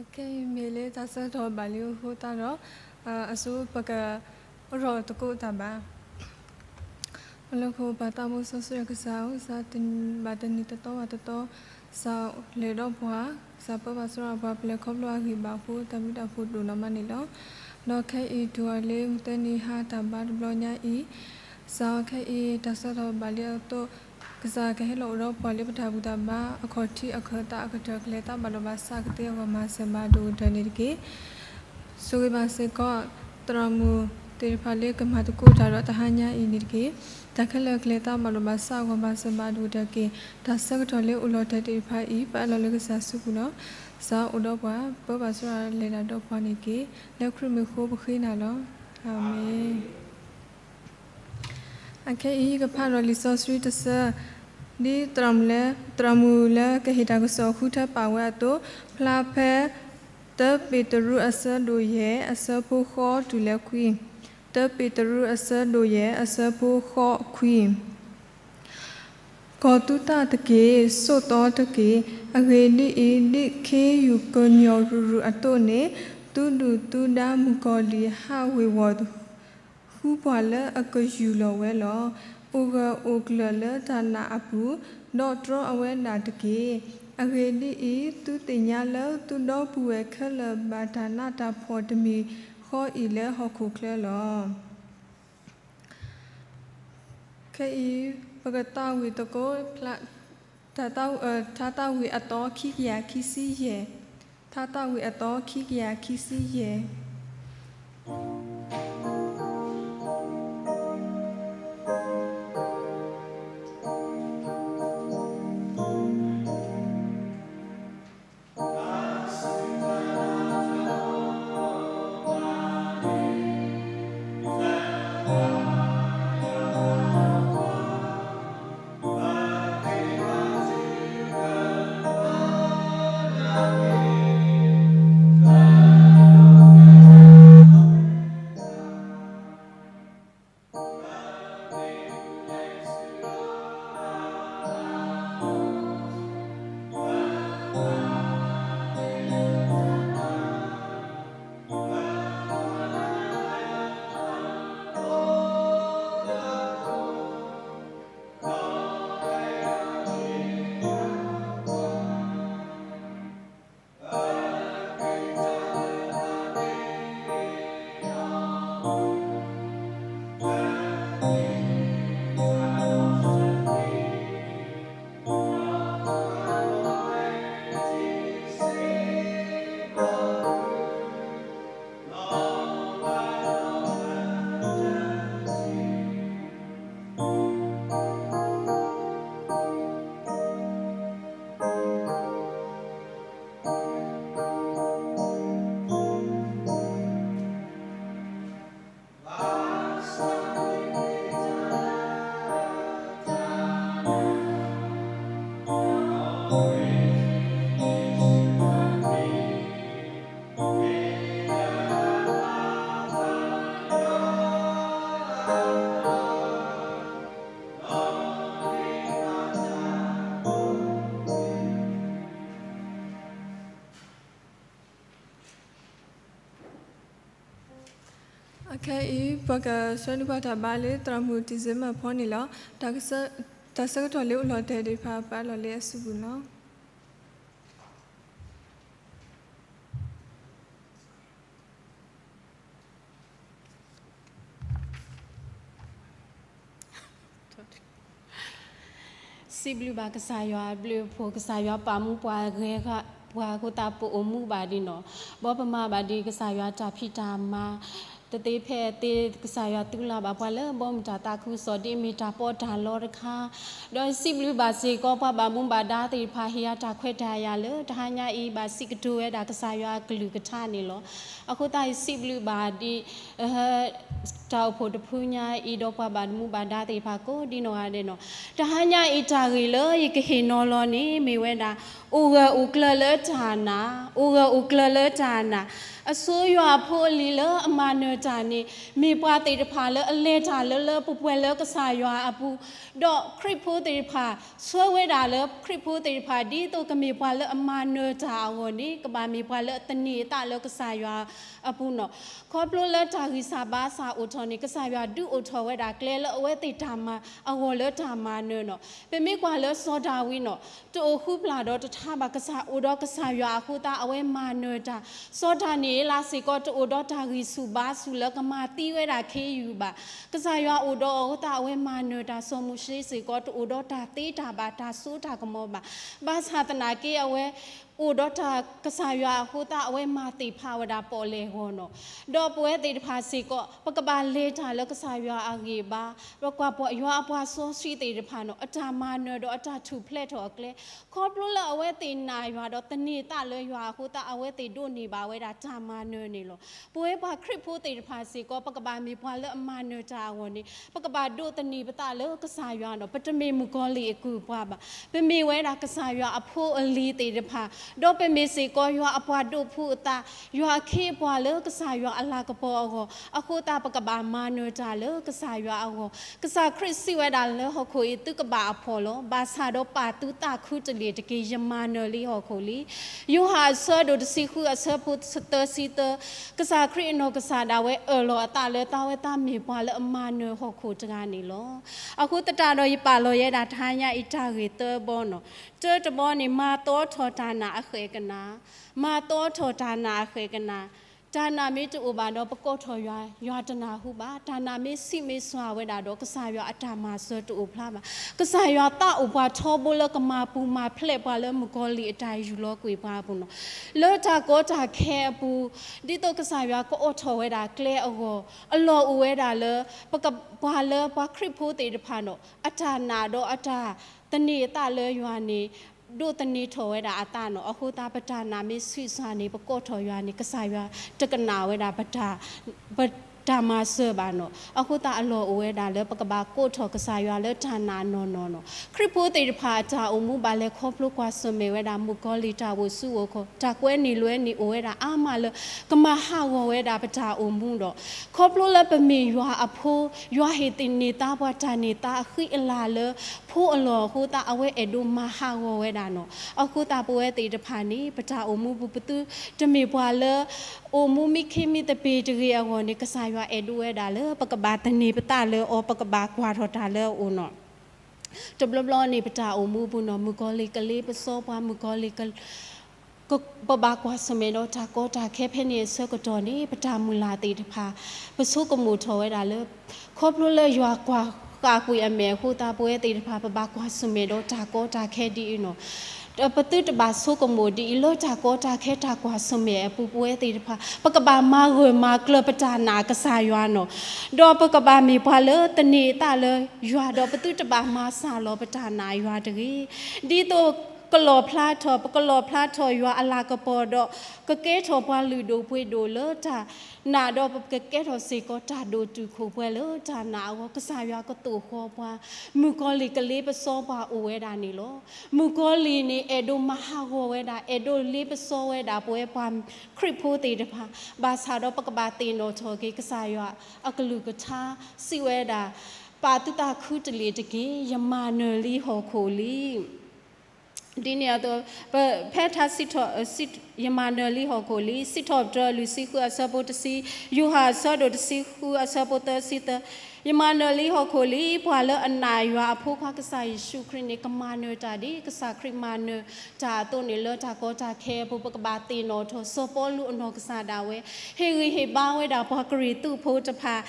အခဲအံၤ မ့ၢ်လၢတၢ်ဆၢကတီၢ်ဘၣ်လံအဃိသတးဒီး အဆိပကအိၣ်ထီၣ်သကိးတၢ်ဘါ. အိၣ်လၢဃိာ်ပၢ်သးဘိစီဆှံကစၢ်ဧၢ, ကစၢ်ဘၣ်တနံၤတသီဘၣ်တသီ ကစၢ်လဲၤဒီးပှၤ, ကစၢ်ပၢဘၣ်စရီပှၤ ပလဲၤခီဖျိအဂံၢ်ဘါအဃိ တၢ်ဘျုးတၢ်ဖှိၣ်ဒိၣ်နီၢ်မးန့ၣ်လီၤ. ဒီးခဲအံၤတုၤအီၤလၢမုၢ်သၢနံၤဟါတၢ်ဘါတဘျီညါအံၤ, ကစၢ်ခဲအံၤတၢ်ဆၢကတီၢ်ဘၣ်လံအသိး ကစၢ်ကဟဲလီၤအိၣ်ဒီးပှၤလၢပတၢ်ဘူၣ်တၢ်ဘါ အခီၣ်ထံးအခၢၣ်သးအကတၢၢ် ကလဲၤသးဘၣ်ဒိဘၣ်ထံးကသ့အဂီၢ်မၤစၢၤဘၣ်ဒိၣ်ကတၢၢ်န့ၣ်တက့ၢ်. ဆိၣ်ဂ့ၤဘၣ်စ့ၢ်ကီး သရၣ်မုၣ်သ့ၣ်တဖၣ်လၢကမၤသကိးတၢ်ဒီးတဟါညါအံၤန့ၣ်တက့ၢ်. တၢ်ခဲလၢာ်ကလဲၤသးဘၣ်ဒိဘၣ်ထံးအဂီၢ်မၤစၢၤဘၣ်ဒိၣ်ကတၢၢ်က့ၤ တၢ်ဆၢကတီၢ်လၢအိၣ်လီၤတဲာ်သ့ၣ်တဖၣ်အံၤ ပအၢၣ်လီၤလၢကစၢ်စုပူၤလီၤ. ကစၢ်အိၣ်ဒီးပှၤ ပၢဘၣ်စရီလဲၤတၢ်ဒီးပှၤန့ၣ်တက့ၢ်. လၢခရံာ်မံၤအဃိပဃ့နၤလီၤ. အၤမ့ၣ်. အခဲအံၤ ယကဖးဒီးလံာ်စီဆှံတဆၢ ဒ်သရၣ်မုၣ်လၢ သရၣ်မုၣ်လၢကဟ့ၣ်တၢ်ကစီၣ်ဃုထၢပာ်ဝဲအသိး, ဖျါဖဲ တၢ တၢပ့းတရူးအဆၢဒိၣ်ယဲၢ်အဆၢဖိဃိးတုၤလၢခွံ, တၢပ့းတရူးအဆၢဒိၣ်ယဲၢ်အဆၢဖိဃိးခွံ. ကီၤသူတၢ်တက့ၢ်, ဆိးသီတက့ၢ်. အဂ့ၢ်ဒ်အံၤ, ဒ်ခ့ယုၢ်ကညီၢ်ရုၢ်ရုၢ်အသိးန့ၣ်, သုဒုၣ်သုဒါမုၣ်ကီၤလံၢ်ဟးဝ့ၤဝီၤ ဃုပှၤလၢအကယူၢ်လီၤဝဲလီၤ. အိၣ်ဂၢၢ်အိၣ်ကျၢၤလၢတၢ်နာ်အပူၤ, ဒီးတြီအဝဲဒၣ်တက့ၢ်. အဂ့ၢ်ဒ်အံၤ, သုသ့ၣ်ညါလၢသုဒီပုၢ်ဝဲၢ်ခဲလၢာ်ဘၣ်တၢ်နးတၢ်ဖှီၣ်တမံၤဃီအံၤလၢဟီၣ်ခိၣ်ချၢလီၤ. ခဲအံၤ ပကသးဝံၣ်သကိး ထါသးဝံၣ်အသီခံကယၤခံဆံယဲၢ်, ထါသးဝံၣ်အသီခံကယၤခံဆံယဲၢ်. အခဲအံၤ ပကဆှၢနုာ်ပှၤတၢ်ဘါလၢသရၣ်မုၣ်တံစ့မၢ်ဖီန့ၣ်လီၤ. တၢ်ဆၢကတီၢ်လၢအိၣ်လီၤတဲာ်သ့ၣ်တဖၣ် ပာ်လီၤလၢအစုပူၤလီၤ. စံးဘျုးဘၣ်ကစၢ်ယွၤအဘျုးအဖှိၣ်, ကစၢ်ယွၤပာ်မူပှၤဂ့ၤဂ့ၤ ပှၤအဃိသတး ပအိၣ်မူဘၣ်ဒ်န့ၣ်, ဘီပမၤဘၣ်ဒ်ကစၢ်ယွၤတၢ်ဖံးတၢ်မၤ တသ့ဖဲအသ့ ကစၢ်ယွၤသူလၢ်ဘၣ်ပှၤလၢဘီမုၢ်တၢ်သးခုကစီၣ် ဒ်အမ့ၢ်တၢ်ပီးတၢ်လီတခါ, ဒီးစံးဘျုးဘၣ်စ့ၢ်ကီးပှၤဘၣ်မူဘၣ်ဒါသ့ၣ်တဖၣ် ဟ့ၣ်ယၤတၢ်ခွဲးတၢ်ယာ်လၢ တဟါညါအံၤ ဘၣ်စံးကတိၤဝဲဒၣ်ကစၢ်ယွၤအကလုၢ်ကထါန့ၣ်လီၤ. အဃိသတး ယစံးဘျုးဘၣ်ဒ် တၢ်အိၣ်ဖှိၣ်တဖုညါအံၤ ဒီးပှၤဘၣ်မူဘၣ်ဒါသ့ၣ်တဖၣ်ကိးဒ်နီၢ်ဂၤဒဲးန့ၣ်, တဟါညါအံၤတၢ်ဂ့ၢ်လၢယကဟ့ၣ်နီၤလီၤန့ၣ် မ့ၢ်ဝဲဒၣ် အိၣ်ဂၢၢ်အိၣ်ကျၢၤလၢတၢ်နာ်, အိၣ်ဂၢၢ်အိၣ်ကျၢၤလၢတၢ်နာ်, အဆိယွၤအဖိအလံၤလၢအမၤနၢၤတၢ်န့ၣ် မ့ၢ်ပှၤသ့ၣ်တဖၣ်လၢအလဲၤတၢ်လၢလၢပှဲၤပှဲၤလၢကစၢ်ယွၤအပူၤ, ဒီးခရံာ်ဖိသ့ၣ်တဖၣ် ဆှၢဝဲဒၣ်လၢခရံာ်ဖိသ့ၣ်တဖၣ် ဒ်သိးကမ့ၢ်ပှၤလၢအမၤနၢၤတၢ်အဂီၢ်န့ၣ် ကဘၣ်မ့ၢ်ပှၤလၢအသန့ၤအသးလၢကစၢ်ယွၤအပူၤန့ၣ်. ခီဖျိလၢတၢ်ဂံၢ်စၢ်ဘါစၢ်အိၣ်ထီၣ်န့ၣ် ကစၢ်ယွၤဒုးအိၣ်ထီၣ်ဝဲဒၣ်ကျဲလၢအဝဲသ့ၣ်တၢ်မၤအဂီၢ်လၢတၢ်မၤနၢၤန့ၣ်. ပမ့ၢ်ကွၢ်လၢစီၤဒၤဝံးန့ၣ် တအိၣ်ဃုဖျၢၣ်ဒီးတထါဘၣ်, ကစၢ်အိၣ်ဒီးကစၢ်ယွၤအဃိသတး အဝဲမၤနၢၤတၢ်, စီၤဒၤနံးယ့လးစ့ၢ်ကီး တအိၣ်ဒီးတၢ်ဂံၢ်ဆူၣ်ဘါဆူၣ်လၢကမၤသံဝဲဒၣ်ခ့ယုၢ်ဘၣ်. ကစၢ်ယွၤအိၣ်ဒီးအဃိသတး အဝဲမၤနၢၤတၢ်, စီၤမိၤၡ့စ့ၢ်ကီး တအိၣ်ဒီးတၢ်သ့တၢ်ဘၣ် တၢ်စိတၢ်ကမီၤဘၣ်. ဘၣ်ဆၣ်သနာ်က့ အဝဲအိၣ်ဒီးတၢ်ကစၢ်ယွၤအဃိသတး အဝဲမၤသ့ၣ်ဖးဝဲဒၣ်ပီၣ်လဲၣ်ဂီၤန့ၣ်. ဒီးပဝဲသ့ၣ်တဖၣ်စ့ၢ်ကီး ပကဘၣ်လဲၤတၢ်လၢကစၢ်ယွၤအဂံၢ်ဘါ, ပကွၢ်ပှၤယွၤအပှၤစီဆှံသ့ၣ်တဖၣ်န့ၣ် အတၢ်မၤနၢၤဒီးအတၢ်ထူၣ်ဖျဲးထီၣ်အကျဲ, ခီဖျိလၢအဝဲသ့ၣ်နာ်ယွၤဒီးသန့ၤသးလၢယွၤအဃိသတး အဝဲသ့ၣ်ဒိးန့ၢ်ဘၣ်ဝဲဒၣ်တၢ်မၤနၢၤန့ၣ်လီၤ. ပဝဲပှၤခရံာ်ဖိသ့ၣ်တဖၣ်စ့ၢ်ကီး ပကဘၣ်မ့ၢ်ပှၤလၢအမၤနၢၤတၢ်အဂီၢ်န့ၣ် ပကဘၣ်ဒိးသန့ၤပသးလၢကစၢ်ယွၤန့ၣ်. ပတမ့ၢ်မုၣ်ကီၤလံၢ်အကုၢ်အပှၤဘၣ်. ပမ့ၢ်ဝဲဒၣ်ကစၢ်ယွၤအဖိအလံၤသ့ၣ်တဖၣ်, ဒီးပမ့ၢ်စ့ၢ်ကီးယွၤအပှၤဒိးဖုအသး, ယွၤအခ့အပှၤလၢကစၢ်ယွၤအလၤကပီၤအဂီၢ်, အဃိသတးပကဘၣ်မၤနၢၤတၢ်လၢကစၢ်ယွၤအဂီၢ်. ကစၢ်ခရံာ်စံးဝဲဒၣ်လၢဟီၣ်ခိၣ်အံၤ သုကဘၣ်အဖှီၣ်လီၤ. ဘၣ်ဆၣ်ဒီးပာ်သုသးခုတလ့ၢ်တက့ၢ်. ယမၤနၢၤလံဟီၣ်ခိၣ်လံ. ယိၤဟၣ်အဆၢဒိၣ်တဆံဃုအဆၢဖိသၢဆံသၢ, ကစၢ်ခရံာ်အနီၢ်ကစၢ်ဒၣ်ဝဲအၢၣ်လီၤအသးလၢတၢ်ဝဲသးမ့ၢ်ပှၤလၢအမၤနၢၤဟီၣ်ခိၣ်တဂၤန့ၣ်လီၤ. အဃိသတးဒီးယပာ်လီၤယဲဒၣ်တဟါညါအံၤတၢ်ဂ့ၢ်သၢဘီနီၤ. တၢတဘီန့ၣ် မၤသီထီၣ်တၢ်နာ်အဃဲၣ်ကနၤ, မၤသီထီၣ်တၢ်နာ်အဃဲၣ်ကနၤ. တၢ်နာ်မ့ၢ်တအိၣ်ဘၣ်ဒီးပကိးထီၣ်ယွၤ, ယွၤတနၢ်ဟူဘၣ်. တၢ်နာ်မ့ၢ်ဆံးမ့ၢ်စှၤဝဲဒၣ်ဒီး ကစၢ်ယွၤအတၢ်မၤစၢၤတအိၣ်ဖျါဘၣ်. ကစၢ်ယွၤသးအိၣ်ပှၤထီဘိလၢကမၤပူၤမၤဖျဲးပှၤလၢမုၣ်ကီၤလံၢ်အတၢ်ယူၢ်လီၤကွံာ်ပှၤအပူၤနီၤ. လၢတၢ်ကီတၢ်ခဲအပူၤ, ဒ်သိးကစၢ်ယွၤကအိးထီၣ်ဝဲဒၣ်ကျဲအဂီၢ်, အလီၢ်အိၣ်ဝဲဒၣ်လၢ ပက, ပှၤလၢပှၤခရံာ်ဖိသ့ၣ်တဖၣ်နီၤ, အတၢ်နာ်ဒီးအတၢ်သန့ၤအသးလၢယွၤန့ၣ် ဒိးသန့ၤထီၣ်ဝဲဒၣ်အသးနီၤ. အဃိသတးပတၢ်နာ်မ့ၢ်ဆံးစှၤန့ၣ် ပကိးထီၣ်ယွၤန့ၣ် ကစၢ်ယွၤတကနၣ်ဝဲဒၣ် ပတၢ်မၤစၢၤဘၣ်နီၤ. အဃိသတးအလီၢ်အိၣ်ဝဲဒၣ်လၢ ပကဘၣ်ကိးထီၣ်ကစၢ်ယွၤလၢတၢ်နာ်နီၢ်နီၢ်နီၤ. ခရံာ်ဖိသ့ၣ်တဖၣ်အတၢ်အိၣ်မူဘၣ်လဲၤခီဖျိကွၢ်ဆၢၣ်မဲာ်ဝဲဒၣ် မုၣ်ကီၤလံၢ်တၢ်အိၣ်ဆူၣ်အိၣ်ချ့, တၢ်ကွဲနုာ်လွဲနုာ်အိၣ်ဝဲဒၣ်အါမးလၢ ကမၤဟးဂီၤဝဲဒၣ်ပတၢ်အိၣ်မူဒီး ခီဖျိလၢပမ့ၢ်ယွၤအဖိ, ယွၤဟ့ၣ်သန့ၤသါပှၤတၢ်န့ၢ်သါအဃံအလၤလၢ ဖိအလီၢ်အဃိသတး အဝဲအဲၣ်ဒိးမၤဟးဂီၤဝဲဒၣ်နီၤ. အဃိသတးပဝဲသ့ၣ်တဖၣ်န့ၣ် ပတၢ်အိၣ်မူပူၤ ပသုတမ့ၢ်ပှၤလၢ အိၣ်မူမံခ့မံသပ့ၤတဂ့ၤအဂီၢ်န့ၣ် ကစၢ်ယွၤအဲၣ်ဒိးဝဲဒၣ်လၢ ပကဘၣ်သန့ၤပသးလၢအီၤ, ပကဘၣ်ကွၢ်ထီၣ်တၢ်လၢအအိၣ်နီၤ. တဘျီဘျီန့ၣ် ပတၢ်အိၣ်မူပူၤနီၤ မုၣ်ကီၤလံၢ်ကလ့ပစီပှၤ, မုၣ်ကီၤလံၢ် ပဘၣ်ကွၢ်ဆၢၣ်မဲာ်ဒီးတၢ်ကီတၢ်ခဲဖဲန့ၣ်အဆၢကတီၢ်န့ၣ် ပတၢ်မုၢ်လၢ်သ့ၣ်တဖၣ် ပဆိကမိၣ်ထီၣ်ဝဲဒၣ်လၢ ခီဖျိလၢယွၤကွၢ်ဃာ်ကွံာ်အမဲာ်အဃိသတး ပဝဲသ့ၣ်တဖၣ် ပဘၣ်ကွၢ်ဆၢၣ်မဲာ်ဒီးတၢ်ကီတၢ်ခဲဒ်အံၤနီၤ. ပသုတဘၣ်ဆိကမိၣ်ဒ်အံၤ လၢတၢ်ကီတၢ်ခဲတၢ်ကွၢ်ဆၢၣ်မဲာ်အပူၤ ပဝဲသ့ၣ်တဖၣ် ပကဘၣ်မၤဂၢၢ်မၤကျၢၤပတၢ်နာ်ကစၢ်ယွၤနီၤ. ဒီးပကဘၣ်မ့ၢ်ပှၤလၢသန့ၤအသးလၢယွၤဒီး ပသုတဘၣ်မၤစှၤလီၤပတၢ်နာ်ယွၤတဂ့ၤ. ဒ်သိးကလီၣ်ဖျါထီၣ်, ပကလီၣ်ဖျါထီၣ်ယွၤအလၤကပီၤဒီး ကကဲထီၣ်ပှၤလုၢ်ဒိၣ်ပှ့ၤဒိၣ်လၢတၢ်နာ်ဒီး ပကကဲထီၣ်စ့ၢ်ကီးတၢ်ဒိၣ်တုာ်ခိၣ်ပှဲၤလၢတၢ်နာ်အဂီၢ် ကစၢ်ယွၤကသိၣ်ဃီပှၤ, မုၣ်ကီၤလံၢ်ကလ့ပစီပှၤအိၣ်ဝဲဒၣ်န့ၣ်လီၤ. မုၣ်ကီၤလံၢ်န့ၣ် အဲၣ်ဒိးမၤဟးဂီၤဝဲဒၣ်, အဲၣ်ဒိးလ့ပစီဝဲဒၣ် ပဝဲပှၤခရံာ်ဖိသ့ၣ်တဖၣ်, ဘၣ်ဆၣ်ဒီးပကဘၣ်သ့ၣ်နီၣ်ထီၣ်က့ၤ ကစၢ်ယွၤအကလုၢ်ကထါ စံးဝဲဒၣ်, ပာ်သုသးခုတလ့ၢ်တက့ၢ်, ယမၤနၢၤလံဟီၣ်ခိၣ်လံ. ဒ်န့ၣ်အသိး ဖဲထါစံးထီၣ်, ယမၤနၢၤလံဟီၣ်ခိၣ်လံ, စံးထီၣ်ပတြၢၤလွံၢ်ဆံဃုအဆၢဖိတဆံ, ယိၤဟၣ်အဆၢဒိၣ်တဆံဃုအဆၢဖိသၢဆံသၢ, ယမၤနၢၤလံဟီၣ်ခိၣ်လံ. ပှၤလၢအနာ်ယွၤအဖိခွါကစၢ်ယ့ၣ်ၡူးခရံာ်န့ၣ် ကမၤနၢၤတၢ်ဒ်ကစၢ်ခရံာ်မၤနၢၤတၢ်အသိးန့ၣ် လၢတၢ်ကီတၢ်ခဲအပူၤ ပကဘၣ်သ့ၣ်နီၣ်ထီၣ် စီၤပီလူးအနီၢ်ကစၢ်ဒၣ်ဝဲ ဟ့ၣ်ဂံၢ်ဟ့ၣ်ဘါဝဲဒၣ်ပှၤကရံၣ်သူးဖိတဖၣ်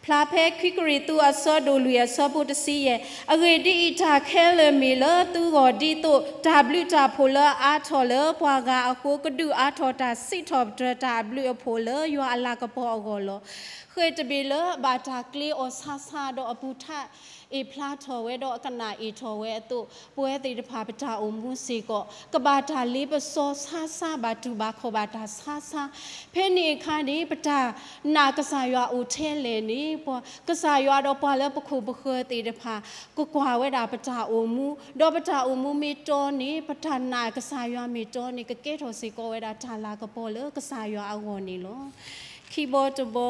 ဖျါဖဲခံကရံၣ်သူးအဆၢဒိၣ်လွံၢ်အဆၢဖိတဆံယဲၢ်, အဂ့ၢ်ဒ်အံၤ, တၢ်ခဲလၢာ်မ့ၢ်လၢသုဂီၢ်ဒ်သိး တၢ်ဘျုးတၢ်ဖှိၣ်လၢအအါထီၣ်လၢပှၤဂၤအဃိ, ကဒုးအါထီၣ်တၢ်စံးထီၣ်ပတြၢၤတၢ်အဘျုးအဖှိၣ်လၢယွၤအလၤကပီၤအဂီၢ်လီၤ. ဃဲၤတဘ့ၣ်လၢအဘၣ်တၢ်ကျ့အီၤဆါဆါဒီးအပူၤထးအ့ၣ်ဖျါထီၣ်ဝဲဒီးအကနၣ်အ့ၣ်ထီၣ်ဝဲအသိး, ပဝဲသ့ၣ်တဖၣ်ပတၢ်အိၣ်မူစ့ၢ်ကီး ကဘၣ်တၢ်လ့ပစီဆါဆါ ဘၣ်တူၢ်ဘၣ်ခီၣ်ဘၣ်တၢ်ဆါဆါ ဖဲန့ၣ်အခါန့ၣ် ပတၢ်နာ်ကစၢ်ယွၤအိၣ်ထဲလဲၣ်န့ၣ် ပှၤကစၢ်ယွၤဒီးပှၤလၢပခိၣ်ပဃၢၤသ့ၣ်တဖၣ် ကကွၢ်ဝဲဒၣ်ပတၢ်အိၣ်မူ, ဒီးပတၢ်အိၣ်မူမ့ၢ်တီန့ၣ် ပတၢ်နာ်ကစၢ်ယွၤမ့ၢ်တီန့ၣ် ကကဲထီၣ်စ့ၢ်ကီးဝဲဒၣ်တၢ်လၤကပီၤလၢကစၢ်ယွၤအဂီၢ်န့ၣ်လီၤ. ခံဘီတဘီ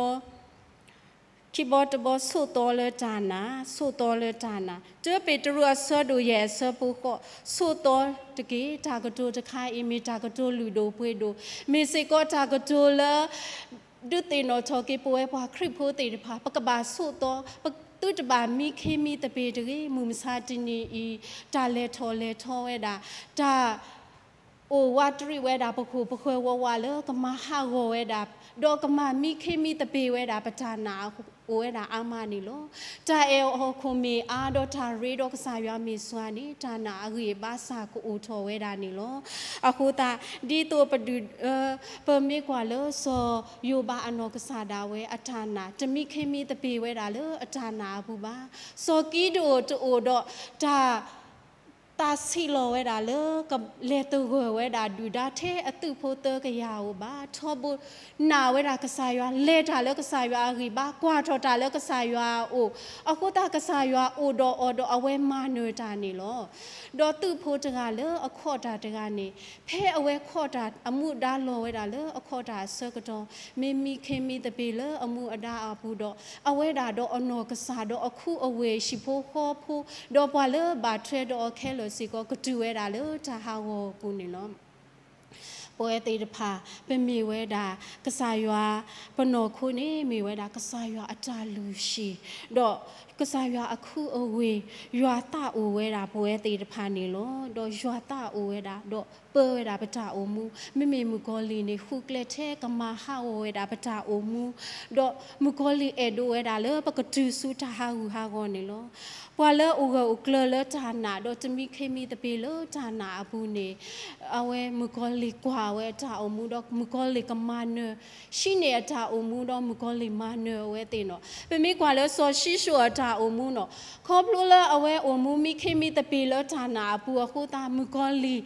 ခံဘီတဘီ ဆိးသီလၢတၢ်နာ်, ဆိးသီလၢတၢ်နာ်. တၢပ့းတရူးအဆၢဒိၣ်ယဲၢ်အဆၢဖိဃိး, ဆိးသီတက့ၢ်. တၢ်ကတိၤတခါအံၤ မ့ၢ်တၢ်ကတိၤလုၢ်ဒိၣ်ပှ့ၤဒိၣ်, မ့ၢ်စ့ၢ်ကီးတၢ်ကတိၤလၢ ဒုးသ့ၣ်နီၣ်ထီၣ်က့ၤပဝဲပှၤခရံာ်ဖိသ့ၣ်တဖၣ် ပကဘၣ်ဆိးသီ, ပသုတဘၣ်မံခ့မံသပ့ၤတဂ့ၤ. မုၢ်မဆါတနံၤအံၤ တၢ်လဲၤထီၣ်လဲၤထီဝဲဒၣ်, တၢ် အိၣ်ဝးတရံးဝဲဒၣ်ပခိၣ်ပဃၢၤဝးဝးလၢကမၤဟးဂီၤဝဲဒၣ်, ဒီးကမၤမံခ့မံသပ့ၤဝဲဒၣ်ပတၢ်နာ်အိၣ်ဝဲဒၣ်အါမးန့ၣ်လီၤ. တၢ်အဲၣ်အီၤဟီၣ်ခိၣ်မ့ၢ်အါ ဒီးတၢ်ရ့ဒီးကစၢ်ယွၤမ့ၢ်စှၤန့ၣ် တၢ်နာ်အဂံၢ်အဘါစၢ်ကအိၣ်ထီၣ်ဝဲဒၣ်န့ၣ်လီၤ. အဃိသတး ဒ်သိးပဒုၣ်, ပမ့ၢ်ကွၢ်လၢစီၤယိၤဘးအနီၢ်ကစၢ်ဒၣ်ဝဲအတၢ်နာ် တမံခ့မံသပ့ၤဝဲဒၣ်လၢအတၢ်နာ်အပူၤဘၣ်. စီၤကံဒဧိၣ်တအိၣ်ဒီးတၢ် သးဆံးလီၤဝဲဒၣ်လၢ ကလဲၤသဂၢၢ်ဝဲဒၣ်ဒုၣ်ဒါထဲအသုးဖိသၢကယၤဧိၤဘၣ်. ထီဘိနာ်ဝဲဒၣ်ကစၢ်ယွၤ, လဲၤတၢ်လၢကစၢ်ယွၤအဂံၢ်ဘါ, ကွၢ်ထီၣ်တၢ်လၢကစၢ်ယွၤအအိၣ်, အဃိသတးကစၢ်ယွၤအိၣ်ဒီးအီၤဒီးအဝဲမၤနၢၤတၢ်န့ၣ်လီၤ. ဒီးသုးဖိတဂၤလၢအခီၣ်တၢ်တဂၤန့ၣ်, ဖဲအဝဲခီၣ်တၢ်အမူဒါလီၤဝဲဒၣ်လၢအခီၣ်တၢ်အဆၢကတီၢ်, မ့ၢ်မံခ့မံသပ့ၤလၢအမူအဒါအပူၤဒီး, အဝဲဒၣ်ဒီးအနီၢ်ကစၢ်ဒီးအခူအဝ့ၢ်ဟံၣ်ဖိဃီဖိ, ဒီးပှၤလၢဘၣ်ထွဲဒီးအီၤခဲလၢာ်စ့ၢ်ကီး ကတုၤဝဲဒၣ်လၢတၢ်ဟးဂီၤအပူၤန့ၣ်လီၤ. ပဝဲသ့ၣ်တဖၣ် ပမ့ၢ်ဝဲဒၣ်ကစၢ်ယွၤ, ပနီၢ်ခိန့ၣ်မ့ၢ်ဝဲဒၣ်ကစၢ်ယွၤအတၢ်လုၢ်ဟံၣ်, ဒီးကစၢ်ယွၤအခူအဝ့ၢ်, ယွၤသးအိၣ်ဝဲဒၣ်ပဝဲသ့ၣ်တဖၣ်န့ၣ်လီၤ. ဒီးယွၤသးအိၣ်ဝဲဒၣ်, ဒီးပၢဝဲဒၣ်ပတၢ်အိၣ်မူ, မ့မ့ၢ်မုၣ်ကီၤလံၢ်န့ၣ် ဃုကျဲထဲကမၤဟးဂီၤဝဲဒၣ်ပတၢ်အိၣ်မူ, ဒီးမုၣ်ကီၤလံၢ်အဲၣ်ဒိးဝဲဒၣ်လၢပကတုၤဆူတၢ်ဟးဂူာ်ဟးဂီၤန့ၣ်လီၤ. ပှၤလၢအိၣ်ဂၢၢ်အိၣ်ကျၢၤလၢတၢ်နာ်, ဒီးတမံခ့မံသပ့ၤလၢတၢ်နာ်အပူၤန့ၣ်, အဝဲမုၣ်ကီၤလံၢ်ကွၢ်ဝဲအတၢ်အိၣ်မူ, ဒီးမုၣ်ကီၤလံၢ်ကမၤနၢၤ, ဟံးန့ၢ်အတၢ်အိၣ်မူ, ဒီးမုၣ်ကီၤလံၢ်မၤနၢၤအဝဲသ့ၣ်န့ၣ်လီၤ. ပမ့ၢ်ကွၢ်လၢစီၤၡံၣ်ၡိၣ်အတၢ်အိၣ်မူန့ၣ်လီၤ. ခီဖျိလၢအဝဲအိၣ်မူမံခ့မံသပ့ၤလၢတၢ်နာ်အပူၤအဃိသတး မုၣ်ကီၤလံၢ်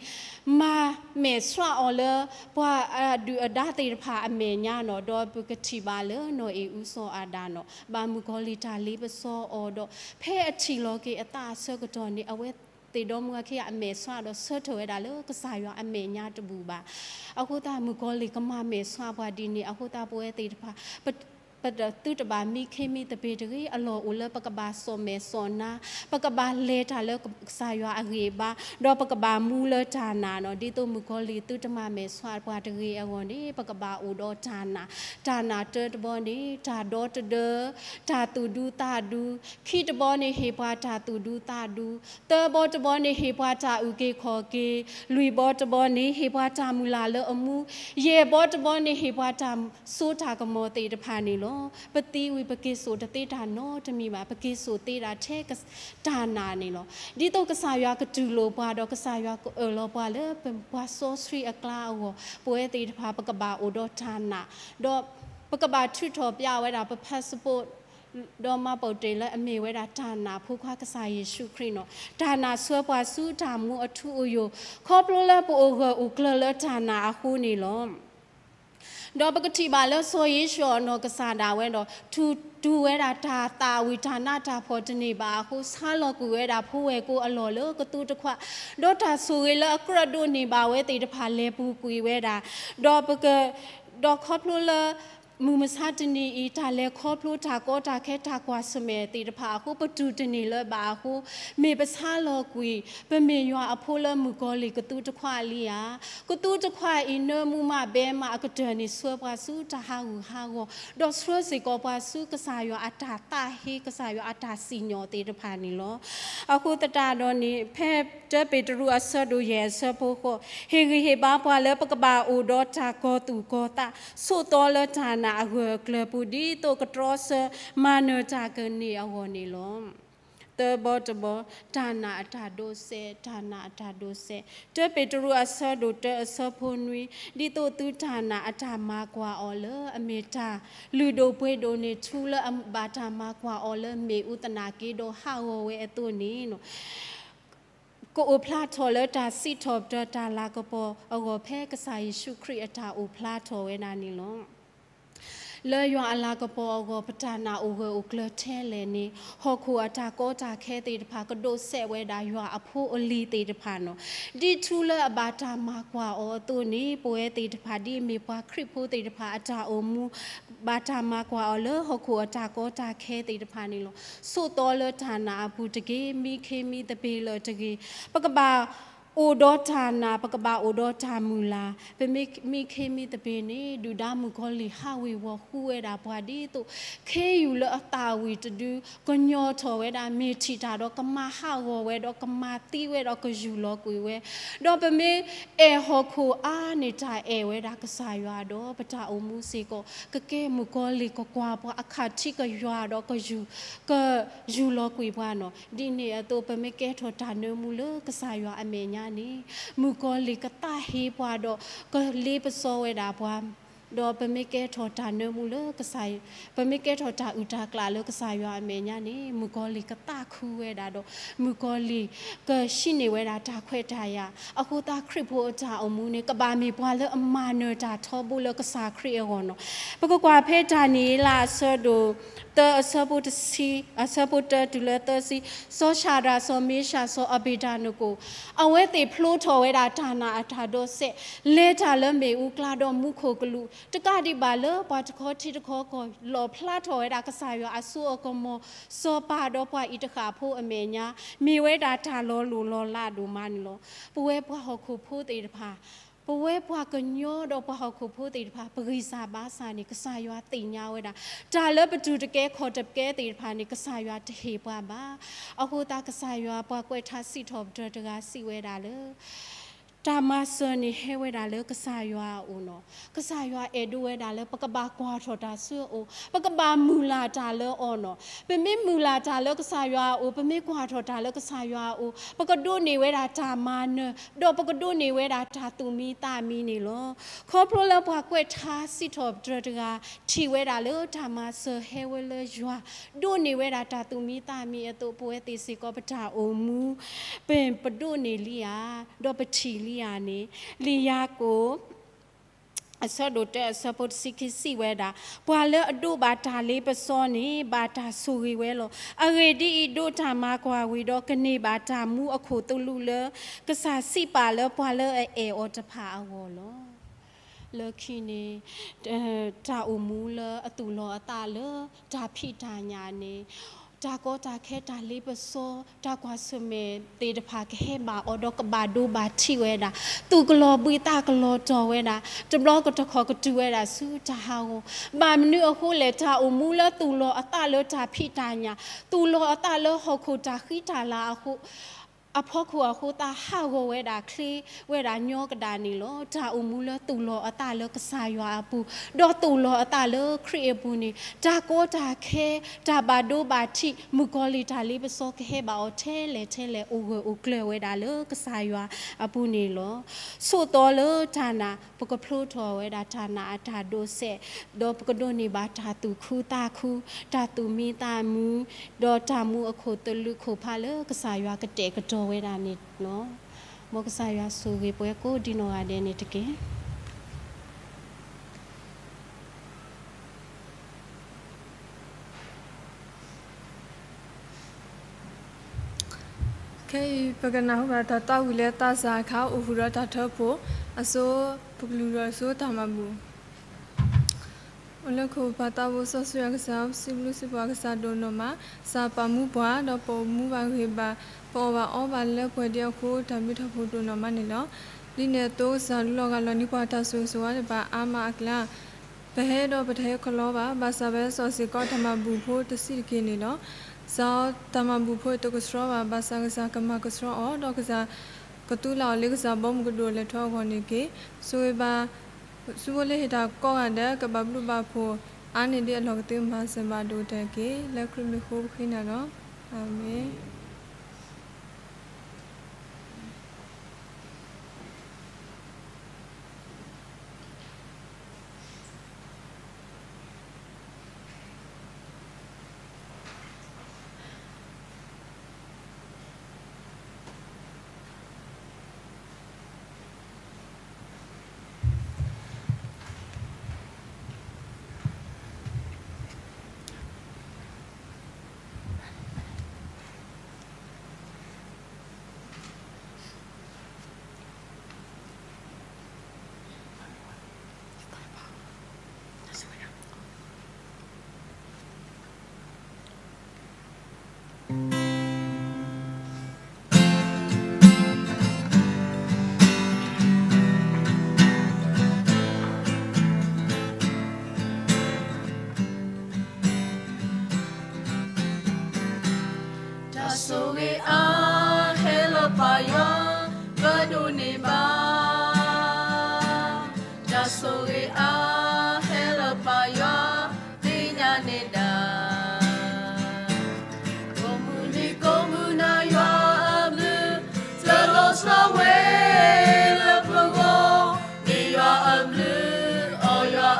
မၤမဲာ်ဆှးအီၤလၢ ပှၤအဒုၣ်အဒါသ့ၣ်တဖၣ်အမဲာ်ညါန့ၣ်လီၤ. ဒီးပကထံၣ်ဘၣ်လၢနီၢ်အ့ၣ်အူစီၤအၤဒၣ်န့ၣ်လီၤ. ဘၣ်မုၣ်ကီၤလံၢ်တၢ်လ့ပစီအီၤဒီး ဖဲအထံၣ်လီၤက့ၤအသးအဆၢကတီၢ်န့ၣ် အဝဲသ့ၣ်ဒီမါဝၤခံဂၤအမဲာ်ဆှးဒီးဆၢထၢၣ်ဝဲဒၣ်လၢကစၢ်ယွၤအမဲာ်ညါတဘူၣ်ဘၣ်. အဃိသတးမုၣ်ကီၤလံၢ်ကမၤမဲာ်ဆှးပှၤဒ်န့ၣ်အဃိသတး ပဝဲသ့ၣ်တဖၣ် ပ ပတသုတဘၣ်မံခ့မံသပ့ၤတဂ့ၤ. အလီၢ်အိၣ်လၢပကဘၣ်စီၣ်မဲာ်စီၣ်နါ, ပကဘၣ်လဲၤတၢ်လၢကစၢ်ယွၤအဂံၢ်အဘါ, ဒီးပကဘၣ်မူလၢတၢ်နာ်န့ၣ်လီၤ. ဒ်သိးမုၣ်ကီၤလံၢ်သုတမၤမဲာ်ဆှးပှၤတဂ့ၤအဂီၢ်န့ၣ် ပကဘၣ်အိၣ်ဒီးတၢ်နာ်, တၢ်နာ်တၢတဘီန့ၣ် တၢ်ဒီတဒၢ, တၢ်သူၣ်ဒူသးဒူ, ခံတဘီန့ၣ်ဟ့ၣ်ပှၤတၢ်သူၣ်ဒူသးဒူ, သၢဘီတဘီန့ၣ်ဟ့ၣ်ပှၤတၢ်အုၣ်က့ၤခီၣ်က့ၤ, လွံၢ်ဘီတဘီန့ၣ်ဟ့ၣ်ပှၤတၢ်မုၢ်လၢ်လၢအမူ, ယဲၢ်ဘီတဘီန့ၣ်ဟ့ၣ်ပှၤတၢ်စိတၢ်ကမီၤသ့ၣ်တဖၣ်န့ၣ်လီၤ. ပသံဝံၤပက့ၤစိာ်တသ့တၢ်နီတမံၤဘၣ်. ပက့ၤစိာ်သ့ဒၣ်ထဲတၢ်နာ်န့ၣ်လီၤ. ဒ်သိးကစၢ်ယွၤကတူၢ်လိာ်ပှၤဒီးကစၢ်ယွၤကအၢၣ်လီၤပှၤလၢပှၤစီဆှံအကျါအဂီၢ် ပဝဲသ့ၣ်တဖၣ်ပကဘၣ်အိၣ်ဒီးတၢ်နာ်, ဒီးပကဘၣ်ထုးထီၣ်ပျးဝဲဒၣ်ပ passport ဒီးမှတ်ပုံတင် လၢအမ့ၢ်ဝဲဒၣ်တၢ်နာ်ဖိခွါကစၢ်ယ့ၣ်ၡူးခရံာ်န့ၣ်လီၤ. တၢ်နာ်ဆှၢပှၤဆူတၢ်မူအထူအယိာ် ခီဖျိလၢပအိၣ်ဂၢၢ်အိၣ်ကျၢၤလၢတၢ်နာ်အဃိန့ၣ်လီၤ. ဒီးပကထံၣ်ဘၣ်လၢစီၤယ့ၣ်ၡူးအနီၢ်ကစၢ်ဒၣ်ဝဲဒီး ထူၣ်တူၢ်ဝဲဒၣ်တၢ်သၣ်ဝံၤတၢ်နးတၢ်ဖှီၣ်တန့ၢ်ဘၣ်အဃိ ဆါလီၤကွံာ်ဝဲဒၣ်ဖိဝဲၢ်ကိအလီၢ်လၢကသူတခွး, ဒီးတၢ်ဆိၣ်ဂ့ၤလၢအကြၢးဒိးန့ၢ်ဘၣ်ဝဲသ့ၣ်တဖၣ်လဲၤပူၤကွံာ်ဝဲဒၣ်, ဒီးပက ဒီးခီဖျိလၢ မုၢ်မဆါတနံၤအံၤ တၢ်လဲၤခီဖျိတၢ်ကီတၢ်ခဲတၢ်ကွၢ်ဆၢၣ်မဲာ်သ့ၣ်တဖၣ်အဃိ ပတူၢ်တန့ၢ်လၢၤဘၣ်အဃိ မ့ၢ်ပဆါလီၤကွံာ် ပမ့ၢ်ယွၤအဖိလၢမုၣ်ကီၤလံၢ်ကသူတခွးလံဧါ. ကသူတခွးအံၤ နၢမူမးဘဲမးအကတၢၢ်န့ၣ် ဆှၢပှၤဆူတၢ်ဟးဂူာ်ဟးဂီၤ, ဒီးဆှၢစ့ၢ်ကီးပှၤဆူကစၢ်ယွၤအတၢ်သးဟ့ ကစၢ်ယွၤအတၢ်စံၣ်ညီၣ်သ့ၣ်တဖၣ်န့ၣ်လီၤ. အဃိသတးဒီးန့ၣ် ဖဲတၢပ့းတရူးအဆၢဒိၣ်ယဲၢ်အဆၢဖိဃိး, ဟ့ၣ်ဂံၢ်ဟ့ၣ်ဘါပှၤလၢပကဘၣ်အိၣ်ဒီးတၢ်ကီၤသူၣ်ကီၤသး ဆိးသီလၢတၢ်နာ်အဂၢၢ်အကျၢၤပူၤ ဒ်သိးကတြီဆၢမၤနၢၤတၢ်ကန့ၢ်အဂီၢ်န့ၣ်လီၤ. သၢဘီတဘီ, တၢ်နာ်အတၢ်ဒိးစဲး, တၢ်နာ်အတၢ်ဒိးစဲး. တၢပ့းတရူးအဆၢဒိၣ်တၢအဆၢဖိနွံ, ဒ်သိးသုတၢ်နာ်အတၢ်မၤကွၢ်အီၤလၢအမ့ၢ်တၢ်လုၢ်ဒိၣ်ပှ့ၤဒိၣ်န့ၣ် ထူလၢအဘၣ်တၢ်မၤကွၢ်အီၤလၢမ့ၣ်အူသနာ်က့ဒီးဟးဂီၤဝဲအသိးန့ၣ် ကအိၣ်ဖျါထီၣ်လၢတၢ်စံးထီၣ်ပတြၢၤတၢ်လၤကပီၤအဂီၢ် ဖဲကစၢ်ယ့ၣ်ၡူးခရံာ်အတၢ်အိၣ်ဖျါထီၣ်ဝဲဒၣ်န့ၣ်လီၤ. လၢယွၤအလၤကပီၤအဂီၢ် ပတၢ်နာ်အိၣ်ဂၢၢ်အိၣ်ကျၢၤထဲလဲၣ်န့ၣ် ဟီၣ်ခိၣ်အတၢ်ကီတၢ်ခဲသ့ၣ်တဖၣ် ကဒိးစဲးဝဲဒၣ်ယွၤအဖိအလံၤသ့ၣ်တဖၣ်န့ၣ်လီၤ. ဒ်ထူလၢအဘၣ်တၢ်မၤကွၢ်အီၤအသိးန့ၣ် ပဝဲသ့ၣ်တဖၣ် ဒ်အမ့ၢ်ပှၤခရံာ်ဖိသ့ၣ်တဖၣ်အတၢ်အိၣ်မူ ဘၣ်တၢ်မၤကွၢ်အီၤလၢဟီၣ်ခိၣ်အတၢ်ကီတၢ်ခဲသ့ၣ်တဖၣ်န့ၣ်လီၤ. ဆိးသီလၢတၢ်နာ်အပူၤတဂ့ၤ, မံခ့မံသပ့ၤလၢာ်တဂ့ၤ, ပကဘၣ်အိၣ်ဒီးတၢ်နာ်, ပကဘၣ်အိၣ်ဒီးတၢ်မုၢ်လၢ်, ပမ့ၢ်မံခ့မံသပ့ၤန့ၣ် ဒုၣ်ဒါမုၣ်ကီၤလံၢ်ဟးဝ့ၤဝီၤဃုဝဲဒၣ်ပှၤဒ်သိး ခ့ယုၢ်လၢအသၣ်ဝံၤတဒု ကညီထီၣ်ဝဲဒၣ် မ့ၢ်ထံၣ်တၢ်ဒီးကမၤဟးဂီၤဝဲဒီး ကမၤသံဝဲဒီးကယူၢ်လီၤကွံာ်ဝဲ, ဒီးပမ့ၢ်အဲၣ်ဟီၣ်ခိၣ်အါန့ၢ်တၢ်အဲၣ်ဝဲဒၣ်ကစၢ်ယွၤဒီး ပတၢ်အိၣ်မူစ့ၢ်ကီး ကကဲမုၣ်ကီၤလံၢ်ကကွၢ်ပှၤအခၣ်ထံးကယွၤဒီးကယူၢ်, ကယူၢ်လီၤကွံာ်ပှၤန့ၣ်လီၤ. ဒ်န့ၣ်အသိး ပမ့ၢ်ကဲထီၣ်တၢ်နၢမူလၢကစၢ်ယွၤအမဲာ်ညါန့ၣ် မုၣ်ကီၤလံၢ်ကသးဟ့ပှၤဒီး ကလ့ပစီဝဲဒၣ်ပှၤ ဒီးပမ့ၢ်ကဲထီၣ်တၢ်နၢမူလၢကစၢ်, ပမ့ၢ်ကဲထီၣ်တၢ်အုၣ်တၢ်ကျၢ်လၢကစၢ်ယွၤအမဲာ်ညါန့ၣ် မုၣ်ကီၤလံၢ်ကသးခုဝဲဒၣ်ဒီး မုၣ်ကီၤလံၢ်ကဟံးန့ၢ်ဝဲဒၣ်တၢ်ခွဲးတၢ်ယာ်. အဃိသတးခရံာ်ဖိအတၢ်အိၣ်မူန့ၣ် ကဘၣ်မ့ၢ်ပှၤလၢအမၤနၢၤတၢ်ထီဘိလၢကစၢ်ခရံာ်အဂီၢ်နီၤ. ပကကွၢ်ဖဲတၢ်နံၤလၢအဆၢဒိၣ်သၢအဆၢဖိတ, အဆၢဖိတၢတုၤလၢသၢဆံ, စီၤၡၤဒြး စီၤမ့ၡး စီၤအဘ့းနကိၣ် အဝဲသ့ၣ်ဖျိထီၣ်ဝဲဒၣ်တၢ်နာ်အတၢ်ဒိးစဲး, လဲၤတၢ်လၢမ့ၣ်အူကျါဒီးမူခိၣ်ကလူး, တကးဒံးဘၣ်လၢပှၤတခီထံတခီကီၢ် လီၣ်ဖျါထီၣ်ဝဲဒၣ်ကစၢ်ယွၤအစိအကမီၤ, စီၤပၤဒီးပှၤအံၤတဃၣ်ဖိအမဲာ်ညါ, မ့ၢ်ဝဲဒၣ်တၢ်လီၤလိၢ်လီၤလးဒိၣ်မးန့ၣ်လီၤ. ပဝဲပှၤဟီၣ်ခိၣ်ဖိသ့ၣ်တဖၣ်, ပဝဲပှၤကညီဒီးပှၤဟီၣ်ခိၣ်ဖိသ့ၣ်တဖၣ် ပဂံၢ်စၢ်ဘါစၢ်န့ၣ် ကစၢ်ယွၤသ့ၣ်ညါဝဲဒၣ်, တၢ်လၢပတူၢ်တကဲခီၣ်တကဲသ့ၣ်တဖၣ်န့ၣ် ကစၢ်ယွၤတဟ့ၣ်ပှၤဘၣ်. အဃိသတးကစၢ်ယွၤပှၤကွဲးထါစံးထီၣ်ပတြၢၤတဂၤစံးဝဲဒၣ်လၢ တၢ်မၤစၢၤန့ၣ်ဟဲဝဲဒၣ်လၢကစၢ်ယွၤအအိၣ်နီၤ. ကစၢ်ယွၤအဲၣ်ဒိးဝဲဒၣ်လၢပကဘၣ်ကွၢ်ထီၣ်တၢ်ဆူအအိၣ်, ပကဘၣ်မုၢ်လၢ်တၢ်လၢအီၤနီၤ. ပမ့ၢ်မုၢ်လၢ်တၢ်လၢကစၢ်ယွၤအအိၣ်, ပမ့ၢ်ကွၢ်ထီၣ်တၢ်လၢကစၢ်ယွၤအအိၣ်, ပကဒိးန့ၢ်ဝဲဒၣ်တၢ်မၤနၢၤ, ဒီးပကဒိးန့ၢ်ဝဲဒၣ်တၢ်သူၣ်မံသးမံန့ၣ်လီၤ. ခီဖျိလၢပှၤကွဲးထါစံးထီၣ်ပတြၢၤတဂၤ ထံၣ်ဝဲဒၣ်လၢတၢ်မၤစၢၤဟဲဝဲလၢယွၤ, ဒိးန့ၢ်ဝဲဒၣ်တၢ်သူၣ်မံသးမံအသိး ပဝဲသ့ၣ်စ့ၢ်ကီးပတၢ်အိၣ်မူ ပ, ပဒိးန့ၢ်လံဧါ, ဒီးပထံၣ်လံဧါန့ၣ်, လံာ်ယၤကိာ် အဆၢဒိၣ်တၢအဆၢဖိတဆံခံစံးဝဲဒၣ်, ပှၤလၢအဒိးဘၣ်တၢ်လ့ပစီန့ၣ် ဘၣ်တၢ်ဆိၣ်ဂ့ၤဝဲလီၤ. အဂ့ၢ်ဒ်အံၤ, ဒိးတၢ်မၤကွၢ်ဝံၤဒီး ကန့ၢ်ဘၣ်တၢ်မူအခိၣ်သလုးလၢ ကစၢ်စံးပာ်လၢပှၤလၢအအဲၣ်အီၤတဖၣ်အဂီၢ်လီၤ. လၢခံန့ၣ် တၢ်အိၣ်မူလၢအသူၣ်လီၤအသးလၢတၢ်ဖံးတၢ်ညၣ်န့ၣ်, တၢ်ကီတၢ်ခဲတၢ်လ့ပစီ, တၢ်ကွၢ်ဆၢၣ်မဲာ်သ့ၣ်တဖၣ်ကဟဲဘၣ်အီၤဒီးကဘၣ်ဒိဘၣ်ထံးဝဲဒၣ်, သူၣ်ကလီၤဘှံးသးကလီၤတီၤဝဲဒၣ်, တဘျီတခီၣ်ကတုၤဝဲဒၣ်ဆူတၢ်ဟးဂီၤ. ဘၣ်မနုၤအဃိလဲၣ်, တၢ်အိၣ်မူလၢသူၣ်လီၤအသးလၢတၢ်ဖံးတၢ်ညၣ်, သူၣ်လီၤအသးလၢဟီၣ်ခိၣ်တၢ်ဃံတၢ်လၤအဃိ အဖီခိၣ်အဃိသတး ဟးဂီၤဝဲဒၣ်ချ့ဝဲဒၣ်ညီကဒၣ်န့ၣ်လီၤ. တၢ်အိၣ်မူလၢသူၣ်လီၤအသးလၢကစၢ်ယွၤအပူၤ, ဒီးသူၣ်လီၤအသးလၢခရံာ်အပူၤန့ၣ် တၢ်ကီတၢ်ခဲ, တၢ်ဘၣ်ဒိဘၣ်ထံး, မုၣ်ကီၤလံၢ်တၢ်လ့ပစီကဟဲဘၣ်အီၤထဲလဲၣ်ထဲလဲၣ် အိၣ်ဂၢၢ်အိၣ်ကျၢၤဝဲဒၣ်လၢကစၢ်ယွၤအပူၤန့ၣ်လီၤ. ဆိးသီလၢတၢ်နာ်, ပကဖျိထီၣ်ဝဲဒၣ်တၢ်နာ်အတၢ်ဒိးစဲး, ဒီးပကဒိးန့ၢ်ဘၣ်တၢ်သူၣ်ခုသးခု, တၢ်သူၣ်မံသးမုာ်, ဒီးတၢ်မူအခိၣ်သလုးခိၣ်ဖးလၢကစၢ်ယွၤကတဲာ်ကတီၤဝဲဒၣ်န့ၣ်လီၤ. မ်ကစၢ်ယွၤဆိၣ်ဂ့ၤပှၤကိးဒံနီၢ်ဂၤဒဲးန့ၣ်တက့ၢ်. ခဲအံၤ ပကနၢ်ဟူဘၣ်တၢ်သးဝံၣ်လၢသးစၢ်အခါ အိၣ်ဃုာ်ဒီးတၢ်ထၢဖှိၣ်အစိ, ပကလူၤဒီးအစိတၢ်မၤဘူၣ်. အိၣ်လၢခိၣ်ပၢ်သးဘိစီဆှံအကစၢ်, စံးဘျုးစံးဖှိၣ်အကစၢ်ဒိၣ်နီၢ်မး, ကစၢ်ပာ်မူပှၤ ဒီးပအိၣ်မူဘၣ်ဂ့ၤဘၣ်, ပအီၣ်ဘၣ်အီဘၣ်လၢပှဲၤဒံးအဃိ တၢ်ဘျုးတၢ်ဖှိၣ်ဒိၣ်နီၢ်မးန့ၣ်လီၤ. ဒ်န့ၣ်အသိး ကစၢ်လူလီၤဂာ်လီၤန့ၢ်ပှၤတၢ်ဆိၣ်ဂ့ၤဆိၣ်ဝါတဖၣ်အါမးအကျါ ပဟဲဒီးပတဟဲခီလီၤဘၣ်, ဘၣ်ဆၣ်ပဟဲစိာ်စ့ၢ်ကီးတၢ်မၤဘူၣ်ဖိတဆံးတက့ၢ်န့ၣ်လီၤ. ကစၢ်တၢ်မၤဘူၣ်ဖိတကဆှီဘၣ်, ဘၣ်ဆၣ်ကစၢ်ကမၤကဆှီအီၤ, ဒီးကစၢ်ကသူလၢအီၤလၢကစၢ်ဘီမုၢ်ကဒိၣ်လဲၤထီၣ်အဂီၢ်န့ၣ်တက့ၢ်. ဆိၣ်ဂ့ၤဘၣ် ဆူဖိလၢဟ့ၣ်တၢ်ကိးဂၤဒဲး ကဘၣ်ဘျုးဘၣ်ဖှိၣ်အါန့ၢ်ဒံးအလီၢ်ကသ့မၤစၢၤဘၣ်ဒိၣ်ကတၢၢ်တက့ၢ်. လၢခရံာ်မံၤအဃိပဃ့နၤလီၤ. အၤမ့ၣ်. Tasiwe a hela paya vadone ba. Tasiwe a hela paya tinya ne da. Komuni komuna yua ablu telo sawe le pego. Ni yua ablu o yua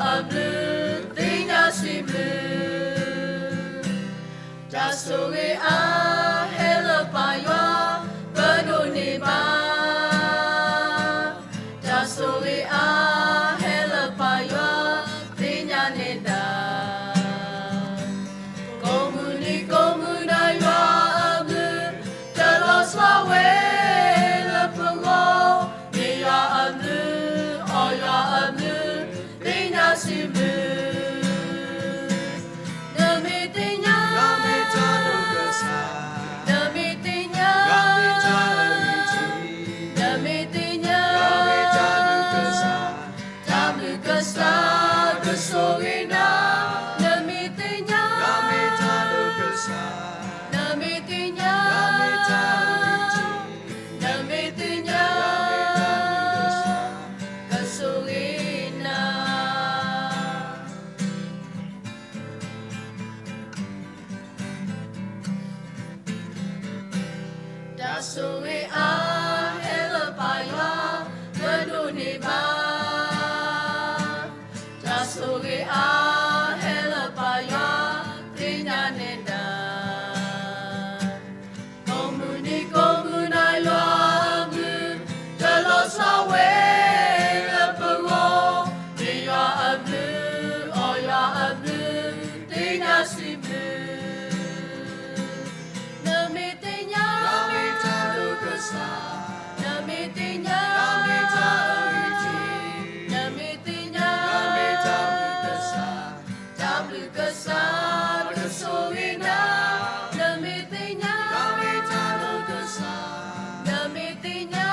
ဆိၣ်ဂ့ၤအါ ဟဲလၢပၢ်ယွၤ ပဒိးန့ၢ်ဘၣ်. တၢ်ဆိၣ်ဂ့ၤအါ ဟဲလၢပၢ်ယွၤ သ့ၣ်ညါနဲဒၣ်. ကိးမုၢ်နံၤကိးမုၢ်နၤယွၤအဘျုး တလီၤဆီဝဲလၢပဂီၢ်, မ့ၢ်ယွၤအဘျုး, အီယွၤအဘျုး, သ့ၣ်ညါစံးဘျုး. နမ့ၢ်သ့ၣ်ညါ, နမ့ၢ်သ့ၣ်ညါ, နမ့ၢ်သ့ၣ်ညါ, တၢ်ဘျုးကစၢ်ကဆိၣ်ဂ့ၤနၤ, နမ့ၢ်သ့ၣ်ညါ, နမ့ၢ်သ့ၣ်ညါ, နမ့ၢ်သ့ၣ်ညါ, ကဆိၣ်ဂ့ၤနၤ. တၢ်ဆိၣ်ဂ့ၤအါ ဟဲလၢပၢ်ယွၤ ပဒိးန့ၢ်ဘၣ်. တၢ်ဆိၣ်ဂ့ၤအါ ဟဲလၢပၢ်ယွၤ သ့ၣ်ညါနဲဒၣ်. ကိးမုၢ်နံၤကိးမုၢ်နၤယွၤအဘျုး တလီၤဆီဝဲလၢပဂီၢ်, မ့ၢ်ယွၤအဘျုး, အီယွၤအဘျုး, သ့ၣ်ညါစံးဘျုး. နမ့ၢ်သ့ၣ်ညါ, နမ့ၢ်သ့ၣ်ညါ, နမ့ၢ်သ့ၣ်ညါ, တၢ်ဘျုးကစၢ်ကဆိၣ်ဂ့ၤနၤ, နမ့ၢ်သ့ၣ်ညါ, နမ့ၢ်သ့ၣ်ညါ,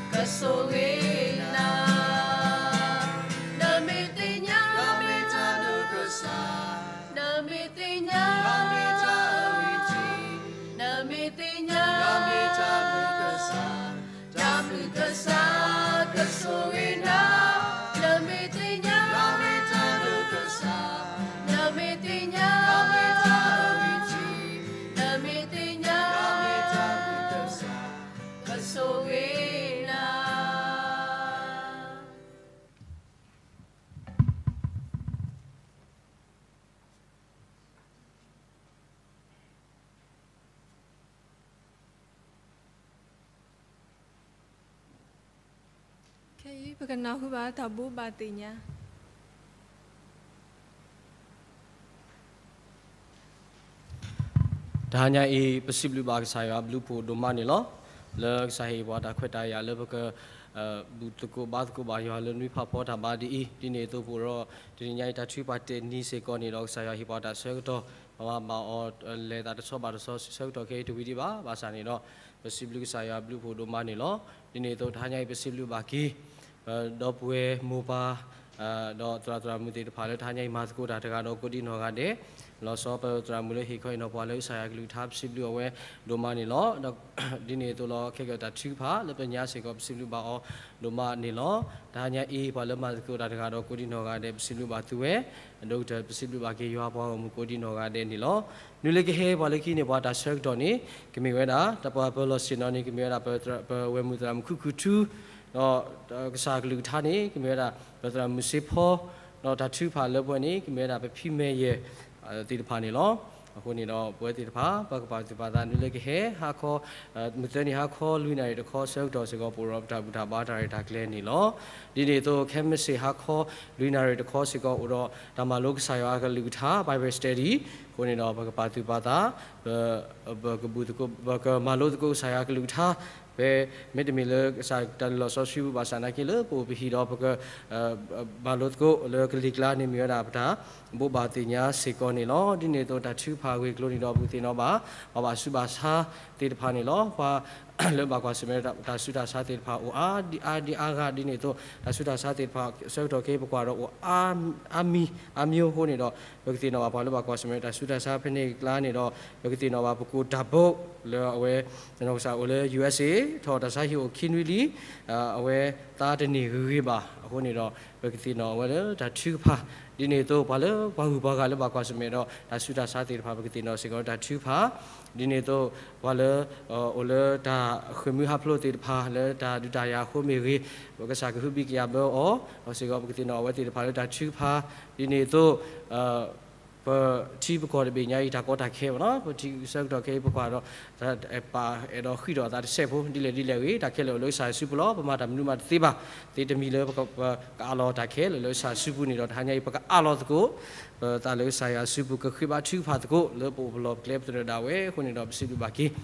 ကဆိၣ်ဂ့ၤနၤ. နမ့ၢ်သ့ၣ်ညါ, နမ့ၢ်သ့ၣ်ညါ, နမ့ၢ်သ့ၣ်ညါ, တၢ်ဘျုးကစၢ်ကဆိၣ်ဂ့ၤနၤ, နမ့ၢ်သ့ၣ်ညါ, နမ့ၢ်သ့ၣ်ညါ, နမ့ၢ်သ့ၣ်ညါ, ကဆိၣ်ဂ့ၤနၤ. ခဲအံၤ ပကနၢ်ဟူဘၣ်တၢ်ဘိးဘၣ်သ့ၣ်ညါ တဟါညါအံၤ ပစံးဘျုးဘၣ်ကစၢ်ယွၤအဘျုးအဖှိၣ်ဒိၣ်မးန့ၣ်လီၤ. လၢကစၢ်ဟ့ၣ်ပှၤတၢ်ခွဲးတၢ်ယာ်လၢပက ဘူၣ်သကိးဘါသကိးဘၣ်ယွၤလၢနွံဖးဖီတၢ်ဘါဒ်အံၤ, ဒ်န့ၣ်အသိးပအိၣ်ဒီး တနံၤညါအံၤတၢ်ထုကဖၣ်တနံၤစ့ၢ်ကီးန့ၣ်ဒီး ကစၢ်ယွၤဟ့ၣ်ပှၤတၢ်ဆၢကတီၢ် ပမၤဘၣ်အီၤ လဲၤသးတဆီဘၣ်တဆီဆၢကတီၢ်ခဲအံၤတဝံၤဒံးဘၣ်. ဘၣ်ဆၣ်န့ၣ်ဒီး ပစံးဘျုးကစၢ်ယွၤအဘျုးအဖှိၣ်ဒိၣ်မးန့ၣ်လီၤ. ဒ်န့ၣ်အသိးတဟါညါအံၤ ပစံးဘျုးဘၣ်က့ၤ ပဒီပုၢ်ဝဲၢ်မိၢ်ပၢ် ဒီးသရၣ်သရၣ်မုၣ်သ့ၣ်တဖၣ်လၢတဟါညါအံၤ မၤသကိးတၢ်တဂၤဒီးကိးဒံနီၢ်ဂၤဒဲး, လီၤဆီပသရၣ်မုၣ်လၢဟ့ၣ်ခီဟ့ၣ်နီၤပှၤလၢကစၢ်ယွၤကလုၢ်ကထါ ပစံးဘျုးအဝဲဒိၣ်မးန့ၣ်လီၤ. ဒ်န့ၣ်အသိးလီၤ ခဲကတၢၢ်တၢ်ထုကဖၣ်လၢပညါစ့ၢ်ကီး ပစံးဘျုးဘၣ်အီၤဒိၣ်မးန့ၣ်လီၤ. တဟါညါအံၤ ပှၤလၢမၤသကိးတၢ်တဂၤဒီးကိးဒံနီၢ်ဂၤဒဲး ပစံးဘျုးဘၣ်သုဝဲ, အဒိကတၢၢ် ပစံးဘျုးဘၣ်က့ၤယွၤပှၤဂီၢ်မုၢ်ကိးဒံနီၢ်ဂၤဒဲးန့ၣ်လီၤ. နုာ်လၢကဟဲပှၤလၢခံန့ၣ် ပှၤတၢ်ဆၢကတီၢ်န့ၣ် ကမ့ၢ်ဝဲဒၣ် တၢ်ပှၤပၢၤလီၢ်ဆ့ၣ်နီၤန့ၣ် ကမ့ၢ်ဝဲဒၣ် ပဝဲၢ်မုၢ်သရၣ်မုၣ်ခုၣ်ခုၣ်ထူ, ဒီးကစၢ်ကလုၢ်ကထါန့ၣ် ကမ့ၢ်ဝဲဒၣ် ပသရၣ်မုၣ်စ့ဖီ, ဒီးတၢ်ထုကဖၣ်လၢပှဲၤန့ၣ် ကမ့ၢ်ဝဲဒၣ် ပဖံမဲာ်ယဲၢ်သ့ၣ်တဖၣ်န့ၣ်လီၤ. အဃိန့ၣ်ဒီး ပဝဲသ့ၣ်တဖၣ် ပကပာ်သူၣ်ပာ်သး နုာ်လၢကဟဲဟါခီ မုၢ်သၢနံၤဟါခီ လွံၢ်နၣ်ရံၣ်တခီဆၢကတီၢ်စ့ၢ်ကီး ပအိၣ်ဒီးပတၢ်ဘူၣ်တၢ်ဘါတၢ်ရဲၣ်တၢ်ကျဲၤန့ၣ်လီၤ. ဒ်န့ၣ်အသိး ခဲမုၢ်ဆ့ၣ်ဟါခီ လွံၢ်နၣ်ရံၣ်တခီစ့ၢ်ကီး အိၣ်ဒီးတၢ်မၤလိကစၢ်ယွၤအကလုၢ်ကထါ Bible Study အဃိန့ၣ်ဒီး ပကပာ်သူၣ်ပာ်သး ပ ပကဘူၣ်သကိး ပကမၤလိသကိးကစၢ်ယွၤကလုၢ်ကထါ ဖဲမ့တမ့ၢ်လၢကစၢ်တၢ်လုၢ်လီၢ်စီဆှံပူၤဘၣ်ဆၣ်နာ်က့ လၢပအိၣ်ပဟံၣ်ဒီး ပက မၤလိသကိးလၢကလံၤကျါန့ၣ် မ့ၢ်ဝဲဒၣ်ပတၢ်ဘိးဘၣ်သ့ၣ်ညါစ့ၢ်ကီးန့ၣ်လီၤ. ဒ်န့ၣ်အသိးတၢ်ထုကဖၣ်ဝံၤအကျိၤန့ၣ်ဒီး ပကသ့ၣ်နီၣ်ဘၣ် ပှၤဘၣ်ဆူးဘၣ်ဆါသ့ၣ်တဖၣ်န့ၣ်လီၤ. ပှၤလၢဘၣ်ကွၢ်ဆၢၣ်မဲာ်တၢ်ဆူးတၢ်ဆါသ့ၣ်တဖၣ်အိၣ်အါဒံအါဂၤ ဒ်န့ၣ်အသိး တၢ်ဆူးတၢ်ဆါသ့ၣ်တဖၣ် ဆၢကတီၢ်ခဲအံၤ ပကွၢ်ဒီးအိၣ်အါမံၤအါမံၤအဃိန့ၣ်ဒီး ပကသ့ၣ်နီၣ်ဘၣ်ပှၤလၢဘၣ်ကွၢ်ဆၢၣ်မဲာ်တၢ်ဆူးတၢ်ဆါဖဲန့ၣ်အကျါန့ၣ်ဒီး ပကသ့ၣ်နီၣ်ဘၣ် ပကိးတၢ်ဘိး လၢအဝဲ နီၢ်ကစၢ်အိၣ်လၢ ယူအက်စ့ၣ် ထီၣ်တၢ်ဆါဟံၣ်အိၣ်ခံနွံလံ, အဝဲ သးတန့ၢ်ဂ့ၤဂ့ၤဘၣ်အဃိန့ၣ်ဒီး ပကသ့ၣ်နီၣ်အဝဲလၢတၢ်ထုကဖၣ်, ဒ်န့ၣ်အသိး ပှၤလၢပှၤဂုၤပှၤဂၤလၢဘၣ်ကွၢ်ဆၢၣ်မဲာ်ဒီးတၢ်ဆူးတၢ်ဆါသ့ၣ်တဖၣ် ပကသ့ၣ်နီၣ်စ့ၢ်ကီးလၢတၢ်ထုကဖၣ်, ဒ်န့ၣ်အသိး ပှၤလၢ အိၣ်လၢတၢ်ဃ့ၢ်မှံဟးဖျိးသ့ၣ်တဖၣ် လၢတၢ်ဒုးတၢ်ယၤအဃိမ့ၢ်ဂ့ၤ, ပကစၢ်ကဟုဘံၣ်ကယာ်ဘၢအီၤ, ဒီးစ့ၢ်ကီးပကသ့ၣ်နီၣ်အဝဲသ့ၣ်တဖၣ်လၢတၢ်ထုကဖၣ်, ဒ်န့ၣ်အသိး ပထံပကီၢ်တဘ့ၣ်ညါအံၤ တၢ်ကီတၢ်ခဲဘၣ်နီၤ, ပထံဆၢကတီၢ်ခဲအံၤ ပကွၢ်ဒီး ပအဲၣ်ဒိးဃံးထီၣ်အသးတစဲးဖိ ဒ်လဲၣ်ဒ်လဲၣ်ဂ့ၤ တၢ်ခဲလၢာ်အိၣ်လၢကစၢ်ယွၤစုပူၤလီၤ. ပမၤတၢ်မနုၤမးတသ့ဘၣ်, သ့တမံၤလၢပကအးလီၤတၢ်ခဲလၢာ်လၢကစၢ်ယွၤစုပူၤန့ၣ်ဒီး တဟါညါအံၤ ပကအးလီၤသကိး ပသးလၢကစၢ်ယွၤစုပူၤ ကဃ့ဘါထုကဖၣ်သကိး လၢပအိၣ်ပလီၢ်ပကျဲပသရၢၣ်ဒၣ်ဝဲအဃိန့ၣ်ဒီး ပစံးဘျုးဘၣ်က့ၤ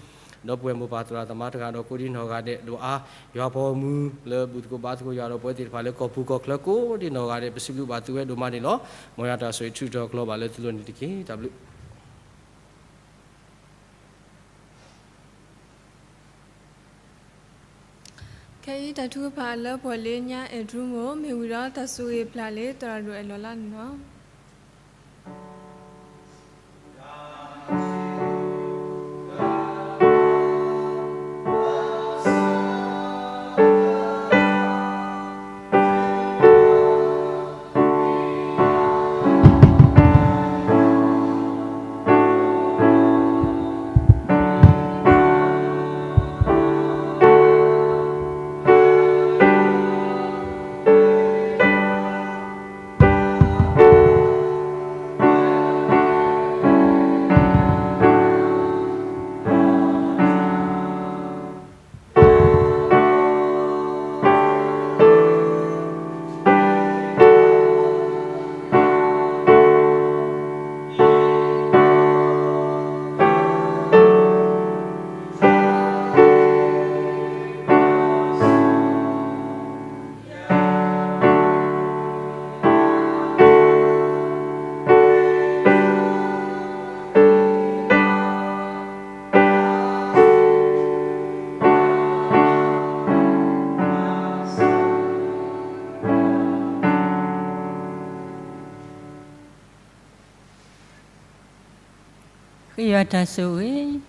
ဒီပုၢ်ဝဲၢ်မိၢ်ပၢ်သရၣ်သမါတဂၤဒီး ကိးဒံနီၢ်ဂၤဒဲး ဒိၣ်အါယွၤပှၤဂီၢ်မုၢ် လၢဘူၣ်သကိးဘါသကိးယွၤဒီးပဝဲသ့ၣ်တဖၣ်လၢကီၢ်ပူၤကီၢ်ချၢကိးဒံနီၢ်ဂၤဒဲး ပစံးဘျုးဘၣ်သုဝဲဒိၣ်မးန့ၣ်လီၤ. မ်ယွၤတၢ်ဆိၣ်ဂ့ၤထုးထီၣ်ကျီဘၣ်လၢသုလိၤန့ၣ်တက့ၢ်. တၢ်ဘျုး ခဲအံၤတၢ်ထုကဖၣ်လၢပှၤလၢညါအဲၣ်ဒရူမိၢ် မ့ၢ်ဝံၤဒီးတၢ်ဆိၣ်ဂ့ၤပျၢ်လံ သရၣ်ဒိၣ်အဲၣ်လီၤလါန့ၣ်လီၤ. ဃ့ယွၤတၢ်ဆိၣ်ဂ့ၤ,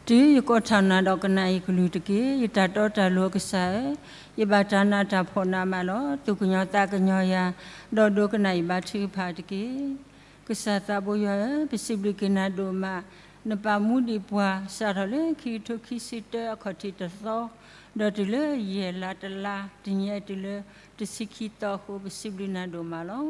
တုၤယကိးထီၣ်နၤဒီးကနၣ်ယကလုၢ်တက့ၢ်. ယတၢ်တီတၢ်လိၤအကစၢ်ဧၢ, ယဘၣ်တၢ်နးတၢ်ဖှီၣ်နးမးလီၤ. သူၣ်ကညီၤသးကညီၤယၤ, ဒီးဒိကနၣ်ယဘါထုကဖၣ်တက့ၢ်. ကစၢ်သးဘိယွၤဧၢ, ပစံးဘျုးက့ၤနၤဒိၣ်မး, နပာ်မူဒံးပှၤစးထီၣ်လၢခံကထိခံဆံတၢအခီၣ်ထံးတသီ, ဒီးတုၤလၢယဲၢ်လါတလါ, တနံၤအံၤတုၤလၢတဆံခံသီအဃိ ပစံးဘျုးနၤဒိၣ်မးလီၤ.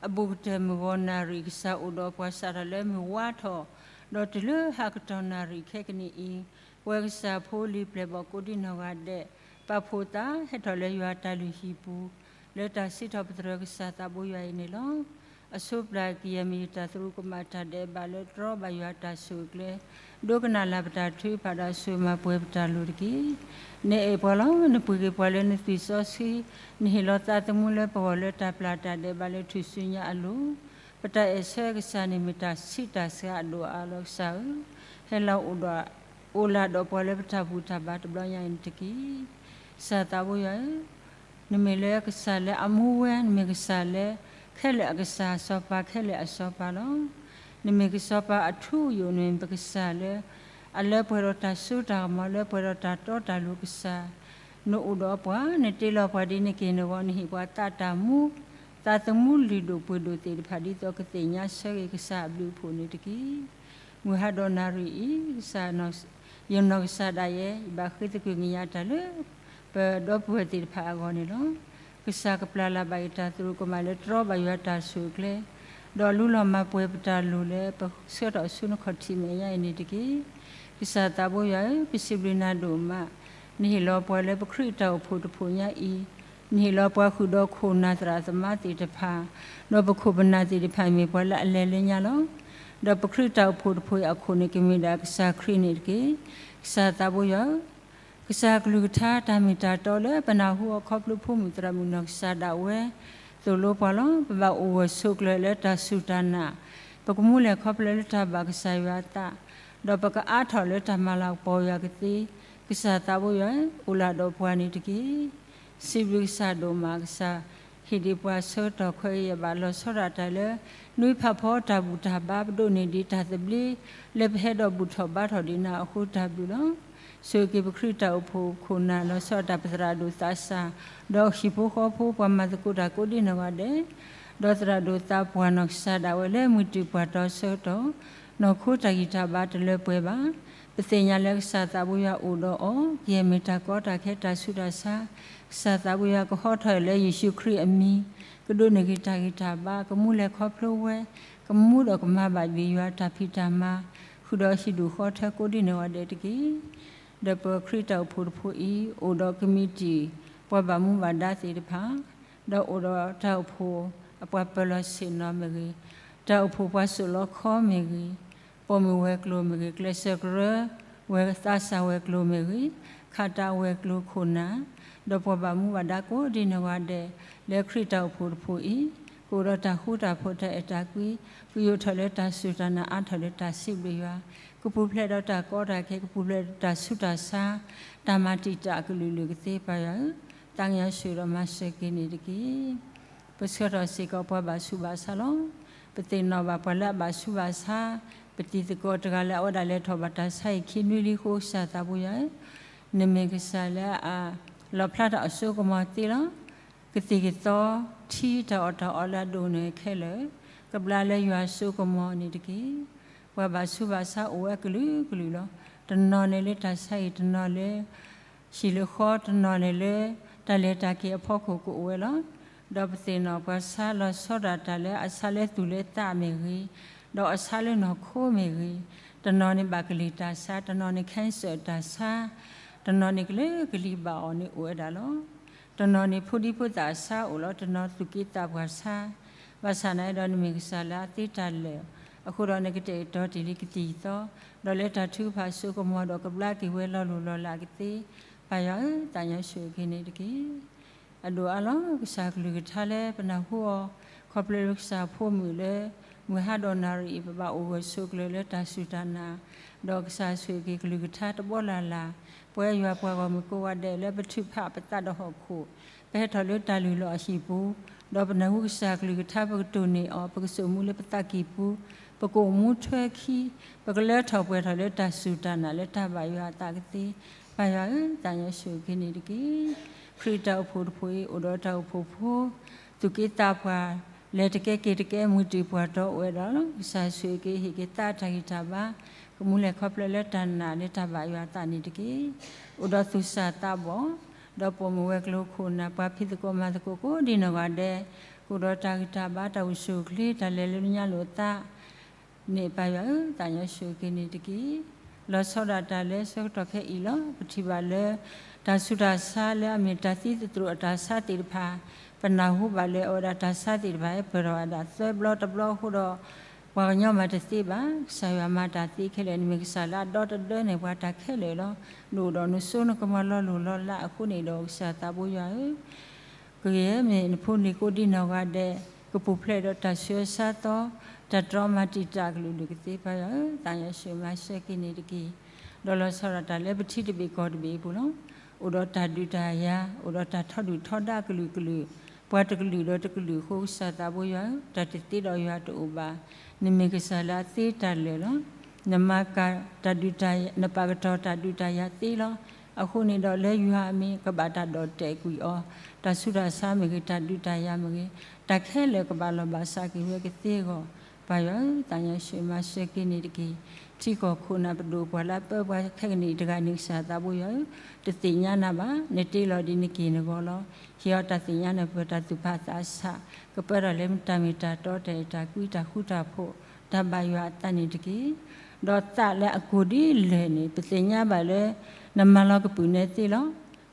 အဘူးကတၢၢ်မုၢ်ဂီၤနၣ်ရံၣ် ကစၢ်အိၣ်ဒီးပှၤစးထီၣ်လၢမုၢ်ဝါထီၣ်, ဒီးတုၤလၢဟါကတီၢ်နၣ်ရံၣ်ခဲကနံၣ်အံၤ, ပဝဲကစၢ်ဖိလံၤပျဲၢ်ဘီၣ်ကိးဒံနီၢ်ဂၤဒဲး, ပာ်ဖှိၣ်သးဟဲထီၣ်လၢယွၤတၢ်လုၢ်ဟံၣ်ပူၤ, လၢတၢ်စံးထီၣ်ပတြၢၤကစၢ်သးဘိယွၤအံၤန့ၣ်လီၤ. အဆိပျၢ်ကယဲၢ်မ့ၢ်ယတၢ်သရူးကမၣ်တၢ်ဒဲးဘးလၢတြီဘၣ်ယွၤတၢ်ဆိၣ်အကျဲ, ဒိကနၣ်လၢ်ပတၢ်ထုကဖၣ်ဒီးဆိၣ်ဂ့ၤမၤပှဲၤပတၢ်လိၤတက့ၢ်. နအဲၣ်ပှၤလီၤ. နပှ့ၤက့ၤပှၤလၢနသွံၣ်စီဆှံ, နဟ့ၣ်လီၤသးသမူလၢပဂီၢ်လၢတၢ်ပျၢ်တၢ်ဒဲးဘးလၢထူၣ်စုညါအလိၤ, ပတၢ်အဲၣ်ဆၢကစၢ်န့ၣ်မ့ၢ်တၢ်ဆံးတၢ်စှၤအဒိၣ်အါလီၤ. ကစၢ်ဧၢ, ဟဲလီၤအိၣ်ဒီး အိၣ်လၢ်ဒီးပှၤလၢပတၢ်ဘူၣ်တၢ်ဘါတဘျီညါအံၤန့ၣ်တက့ၢ်. ကစၢ်သးဘိယွၤဧၢ, နမ့ၢ်လၢကစၢ်လၢအမူဝဲ, နမ့ၢ်ကစၢ်လၢ ခဲလၢာ်အကစၢ်, စီၤပၤခဲလၢာ်အစီၤပၤလီၤ. နမ့ၢ်ကစီၤပၤအထူအယိာ်, နမ့ၢ်ပကစၢ်လၢ အလၢပှဲၤဒီးတၢ်စိတၢ်ကမီၤ, လၢပှဲၤဒီးတၢ်တီတၢ်လိၤကစၢ်, နအိၣ်ဒီးပှၤ, နတ့လီၤပှၤဒ်နက့ၢ်နဂီၤ, နဟ့ၣ်ပှၤသးတၢ်မူ, သးသမူလုၢ်ဒိၣ်ပှ့ၤဒိၣ်သ့ၣ်တဖၣ် ဒ်သိးကသ့ၣ်ညါဆၢဂ့ၤကစၢ်အဘျုးအဖှိၣ်န့ၣ်တက့ၢ်. မုၢ်ဟါဒီးနၣ်ရံၣ်အံၤ, ကစၢ် ယနီၢ်ကစၢ်ဒၣ်ယဲ, ယဘၣ်ဃ့သကွံၢ်ကညးတၢ်လၢ ပဒီပုၢ်ဝဲၢ်သ့ၣ်တဖၣ်အဂီၢ်န့ၣ်လီၤ. ကစၢ်ကပျၢ်လၢ်ဘၣ်ယတၢ်သရူးကမၣ်လၢတြီဘၣ်ယွၤတၢ်ဆိၣ်အကျဲ, ဒီးလူလီၤမၤပှဲၤပတၢ်လိၤလၢပဆှၢထီၣ်ဆူနခီၣ်ထံးမဲာ်ညါအံၤန့ၣ်တက့ၢ်. ကစၢ်သးဘိယွၤဧၢ, ပစံးဘျုးနၤဒိၣ်မး, နဟ့ၣ်လီၤပှၤလၢပခရံာ်တၢ်အိၣ်ဖှိၣ်တဖှိၣ်ညါအံၤ, နဟ့ၣ်လီၤပှၤဃုာ်ဒီးခိၣ်နၢ်သရၣ်သမါသ့ၣ်တဖၣ်, ဒီးပခိၣ်ပနၢ်သ့ၣ်တဖၣ်မ့ၢ်ပှၤလၢအလဲၤလၢညါလီၤ. ဒီးပခရံာ်တၢ်အိၣ်ဖှိၣ်တဖှိၣ်အံၤအခိၣ်န့ၣ် ကမ့ၢ်ဒၣ်ကစၢ်ခရံာ်န့ၣ်တက့ၢ်. ကစၢ်သးဘိယွၤဧၢ, ကစၢ်ကလုၢ်ကထါတၢ်မ့ၢ်တၢ်တီလၢပနၢ်ဟူအခီဖျိဖိမုၣ်သရၣ်မုၣ်နီၢ်ကစၢ်ဒၣ်ဝဲ သိၣ်လိပှၤလီၤ. ပဘၣ်အိၣ်ဂၢၢ်ဆိးကျၢၤလၢတၢ်စူၢ်တၢ်နာ်, ပကမူလဲၤခီဖျိလၢတၢ်ဘၣ်ကစၢ်ယွၤအသး, ဒီးပကအါထီၣ်လၢတၢ်မၤလၤကပီၤယွၤကသ့, ကစၢ်သးဘိယွၤဧၢ, အိၣ်လၢ်ဒီးပှၤန့ၣ်တက့ၢ်. စံးဘျုးကစၢ်ဒိၣ်မး, ကစၢ်ဟ့ၣ်ဒံးပှၤဆၢကတီၢ်ခွဲးယာ်ဘၣ်လီၤဆီဒၣ်တၢ်လၢ နွံဖးဖီတၢ်ဘူၣ်တၢ်ဘါပဒိးန့ၢ်ဒံးတၢ်သဘျ့ လၢပဟဲဒီးဘူၣ်ထီၣ်ဘါထီၣ်ဒံးနၤအဃိတၢ်ဘျုးလီၤ. ဆိၣ်ဂ့ၤက့ၤပခရံာ်တၢ်အိၣ်ဖှိၣ်ခိၣ်နၢ် လီၤဆီဒၣ်တၢ်ပသရၣ်ဒိၣ်သးစၢ်, ဒီးဟံၣ်ဖိဃီဖိ ပှၤမၤသကိးတၢ်ကိးဒံနီၢ်ဂၤဒဲး, ဒီးသရၣ်ဒိၣ်သးပှၢ်နီၢ်ကစၢ်ဒၣ်ဝဲလၢမုၢ်တံၢ်ပှၢ်တီဆၢကတီၢ်, နီၢ်ခိတၢ်ဂံၢ်တၢ်ဘါတလၢပှဲၤဘၣ်. ပသ့ၣ်ညါလၢကစၢ်သးဘိယွၤအိၣ်ဒီးအီၤ, ကယဲၢ်မ့ၢ်တၢ်ကီတၢ်ခဲတၢ်ဆူးတၢ်ဆါ, ကစၢ်သးဘိယွၤကဟီထီၣ်လၢယ့ၣ်ၡူးခရံာ်အမံၤ, ကဒိးန့ၢ်က့ၤတၢ်ဂံၢ်တၢ်ဘါ, ကမူလဲၤခီဖျိဝဲ, ကမူဒီးကမၤဘၣ်ဘၣ်ယွၤတၢ်ဖံးတၢ်မၤ, ဃုာ်ဒီးဟံၣ်ဒူၣ်ဃီထၢကိးဒံနီၢ်ဂၤဒဲးတက့ၢ်. ဒီးပခရံာ်တၢ်အိၣ်ဖှိၣ်တဖုအံၤ အိၣ်ဒီးကမံးတံာ် ပှၤဘၣ်မူဘၣ်ဒါသ့ၣ်တဖၣ်, ဒီးအိၣ်ဒီးတၢ်အိၣ်ဖှိၣ်အပှၤပၢၤလီၢ်ဆ့ၣ်နီၤမ့ၢ်ဂ့ၤ, တၢ်အိၣ်ဖှိၣ်ပှၤစိာ်လီခီမ့ၢ်ဂ့ၤ, ပိာ်မုၣ်ဝဲၤကျိၤမ့ၢ်ဂ့ၤ, ကျဲးစၢးကရၢဝဲသးစၢ်ဝဲၤကျိၤမ့ၢ်ဂ့ၤ, ခးတၢ်ဝဲၤကျိၤခိၣ်နၢ်, ဒီးပှၤဘၣ်မူဘၣ်ဒါကိးဒံနီၢ်ဂၤဒဲး, လၢခရံာ်တၢ်အိၣ်ဖှိၣ်တဖုအံၤ, ကအိၣ်ဒီးတၢ်ဃူတၢ်ဖိးတၢ်အဲၣ်တၢ်ကွံ, ကယိးထီၣ်လၢတၢ်စူၢ်တၢ်နာ်အါထီၣ်လၢတၢ်စံးဘျုးယွၤ, ကပူၤဖျဲးဒီးတၢ်ကီတၢ်ခဲ ကပူၤဖျဲးဒီးတၢ်ဆူးတၢ်ဆါ, တၢ်မၤတံာ်တာ်အကလုာ်လုာ်ကသ့ပၢ်ယွၤဧၢ, သးကညီၤဆှၢဒီးမၤစၢၤက့ၤန့ၣ်တက့ၢ်. ပဆှၢထီၣ်စ့ၢ်ကီးပှၤဘၣ်ဆူးဘၣ်ဆါလီၤ. ပသ့ၣ်နီၣ်ဘၣ်ပှၤလၢအဘၣ်ဆူးဘၣ်ဆါ, ပတံၤသကိးတဂၤလၢအဝဲဒၣ်လဲၤထီၣ်ဘၣ်တၢ်ဆါဟံၣ်ခံနွံလံဃိ ကစၢ်သးဘိယွၤဧၢ, နမ့ၢ်ကစၢ်လၢအလီၣ်ဖျါထီၣ်အစိကမီၤသ့လီၤ. ကသံၣ်ကသီထံတၢ်အီၣ်တၢ်အီလၢအဒိၣ်န့ၣ်ခဲလၢာ်, ကဘျါလၢယွၤအစိကမီၤန့ၣ်တက့ၢ်. ပှၤဘၣ်ဆူးဘၣ်ဆါအိၣ်ဝဲကလုာ်ကလုာ်လီၤ. တနီၤန့ၣ်လၢတၢ်ဆါဟံၣ်, တနီၤလၢ ဟံၣ်လၢဃီ, တနီၤန့ၣ်လၢ တၢ်လဲၤတၢ်က့ၤအဖီခိၣ်ကအိၣ်ဝဲလီၤ. ဒီးပသ့ၣ်နီၣ်ပှၤဆါလီၤဆီဒၣ်တၢ်လၢအဆါလၢသူၣ်လၢသးမ့ၢ်ဂ့ၤ, ဒီးအဆါလၢနီၢ်ခိမ့ၢ်ဂ့ၤ, တနီၤန့ၣ်ဘၣ်ကလံၤတၢ်ဆါ, တနီၤန့ၣ် cancer တၢ်ဆါ, တနီၤန့ၣ်ကလၢကလံၤဘၣ်အီၤန့ၣ်အိၣ်ဝဲဒၣ်လီၤ. တနီၤန့ၣ်ဖိဒံဖိသၣ်အဆါအိၣ်လီၤ, တနီၤသူၣ်က့သးပှၢ်ဆါ, ဘၣ်ဆၣ်နာ်ဒီးနမ့ၢ်ကစၢ်လၢအသ့တၢ်လၢာ်, အဃိဒီးနကတဲာ်ကတီၤတ့ၢ်လံကသံၣ်ကသီ, ဒီးလၢတၢ်ထုကဖၣ်အစိကမီၤဒီး ကဘျါက့ၤဝဲလီၤလိၢ်လီၤလးကသ့, ပၢ်ယွၤဧၢ, သးကညီၤဆှၢက့ၤန့ၣ်တက့ၢ်. အဒိၣ်အါလီၤ ကစၢ်ကလုၢ်ကထါလၢပနၢ်ဟူအီၤ, ခီဖျိလၢကစၢ်ဖိမုၣ်လၢ မုၢ်ဟါဒီးနၣ်ရံၣ်အံၤ ပဘၣ်အိၣ်ဂၢၢ်ဆိးကျၢၤလၢတၢ်စူၢ်တၢ်နာ်, ဒီးကစၢ်ဆိၣ်ဂ့ၤက့ၤကလုၢ်ကထါတဘီလၢ်လၢ်, ပဝဲယွၤပှၤဂီၢ်မုၢ်ကိးဂၤဒဲးလၢပထုးဖးပသးဒီးဟီၣ်ခိၣ်, ပဟဲထီၣ်လၢတၢ်လုၢ်လီၢ်အဟံၣ်ပူၤ, ဒီးပနၢ်ဟူကစၢ်ကလုၢ်ကထါ ပကတိၢ်န့ၢ်အီၤ, ပကစိာ်မူလၢပသးကံၢ်ပူၤ, ပကအိၣ်မူထွဲခံ, ပကလၢထီၣ်ပှဲၤထီၣ်လၢတၢ်စူၢ်တၢ်နာ်လၢတၢ်ဘၣ်ယွၤအသးကသ့, ပၢ်ယွၤဧၢ, သးကညီၤဆှၢက့ၤန့ၣ်တက့ၢ်. ခရံာ်တၢ်အိၣ်ဖှိၣ်တဖုအံၤ အိၣ်ဒီးတၢ်အိၣ်ဖှိၣ်ဖိ သူၣ်က့သးပှၢ်, လဲၤတကဲက့ၤတကဲ မုၢ်တံၢ်ပှၢ်တီအိၣ်ဝဲဒၣ်လီၤ. ကစၢ်ဆိၣ်ဂ့ၤက့ၤဟ့ၣ်က့ၤသးတၢ်ဂံၢ်တၢ်ဘါ, ကမူလဲၤခီဖျိလၢတၢ်နာ်လၢတၢ်ဘၣ်ယွၤအသးန့ၣ်တက့ၢ်. အိၣ်ဒီးသူၣ်စၢ်သးဘီၣ်, ဒီးပိာ်မုၣ်ဝဲၤကျိၤခိၣ်နၢ် ပှၤဖံးသကိးမၤသကိးကိးဒံနီၢ်ဂၤဒဲး, ကအိၣ်ဒီးတၢ်ဂံၢ်တၢ်ဘါ တၢ်အိၣ်ဆူၣ်အိၣ်ချ့ တၢ်လဲၤလၢညါလိာ်သး န့ၣ်ပၢ်ယွၤဧၢ, သးကညီၤဆှၢက့ၤန့ၣ်တက့ၢ်. လီၤဆီဒၣ်တၢ်လၢဆၢကတီၢ်ခဲအံၤလီၤ. ပထံၣ်ဘၣ်လၢ တၢ်ဆူးတၢ်ဆါလၢအမ့ၢ်တၢ်သံသတြိာ်အတၢ်ဆါသ့ၣ်တဖၣ်, ပနၢ်ဟူဘၣ်လၢအဝဲဒၣ်တၢ်ဆါသ့ၣ်တဖၣ် ဟဲပၢၢ်ထီၣ်ဝဲဒၣ်သၢဘျီတဘျီအဃိဒီး ပှၤကညီမၤတသ့ဘၣ်. ကစၢ်ယွၤမၤတၢ်သ့ခဲလၢာ်, နမ့ၢ်ကစၢ်လၢအဒီတဒၢန့ၢ်ပှၤတၢ်ခဲလၢာ်လီၤ. နအိၣ်ဒီးနစိနကမီၤလီၤလိၢ်လီၤလးအဃိန့ၣ်ဒီး ကစၢ်သးဘိယွၤဧၢ ကယဲၢ်မ့ၢ်နဖိလံၤကိးဒံနီၢ်ဂၤဒဲး, ကပူၤဖျဲးဒီးတၢ်ဆူးအါဆါသီ, တၢ်တြီမၤတံာ်တာ်ကလုာ်ဒူၣ်ကသ့ ပၢ်ယွၤဧၢ, သးကညီၤဆှၢမၤစၢၤက့ၤန့ၣ်တက့ၢ်. ဒီးလီၤဆီဒၣ်တၢ်လၢပထံတဘ့ၣ်ကီၢ်တဘ့ၣ်အပူၤလီၤ. အိၣ်ဒီးတၢ်ဒုးတၢ်ယၤ, အိၣ်ဒီးတၢ်ထီဒုၣ်ထီဒါကလုာ်ကလုာ်, ပှၤတကလုာ်ဒီးတကလုာ်အဃိ ကစၢ်သးဘိယွၤဧၢ, တၢ်တသ့ဒီးယွၤတအိၣ်ဘၣ်. နမ့ၢ်ကစၢ်လၢအသ့တၢ်လၢာ်လီၤ. နမၤကၤတၢ်ဒုးတၢ်ယၤ, နပာ်ကတီၤတၢ်ဒုးတၢ်ယၤသ့လီၤ. အဃိန့ၣ်ဒီးလၢယွၤအမံၤ ကဘၣ်တၢ်ဒီၣ်တဲာ်ကွံာ်အီၤ, တၢ်ဆူးတၢ်ဆါမ့ၢ်ဂ့ၤ, တၢ်ဒုးတၢ်ယၤမ့ၢ်ဂ့ၤ, တၢ်ခဲလၢာ်ကဘၣ်လီၤဘၣ်စးက့ၤဝဲကသ့အဂီၢ်, ပၢ်ယွၤဧၢ, သးကညီၤဆှၢမၤစၢၤက့ၤန့ၣ်တက့ၢ်. ထံကီၢ်ခိၣ်နၢ်ပဒိၣ်ပှၢ်လၢအပၢပှၤခဲကနံၣ်အံၤတဂၤန့ၣ် ကစၢ်သးဘိယွၤဧၢ, တသ့ၣ်ညါနၤဘၣ်. နတ့လီၤဒ်နက့ၢ်နဂီၤလီၤ. ဟ့ၣ်အီၤတၢ်သ့ၣ်ညါနၢ်ပၢၢ် တၢ်သူၣ်ဖးသးစး, ကပၢထီၣ်လၢတၢ်မ့ၢ်တၢ်တီ တၢ်အဲၣ်တၢ်ကွံ တၢ်ဃူတၢ်ဖိး, တၢ်ဘၣ်ယွၤအသးန့ၣ်တက့ၢ်. ဒီးသးလၢအကိၢ်ဒ်လဲၣ်န့ၣ် ပသ့ၣ်ညါဘၣ်လၢ နမၤလီၤကပုာ်နဲသ့လီၤ.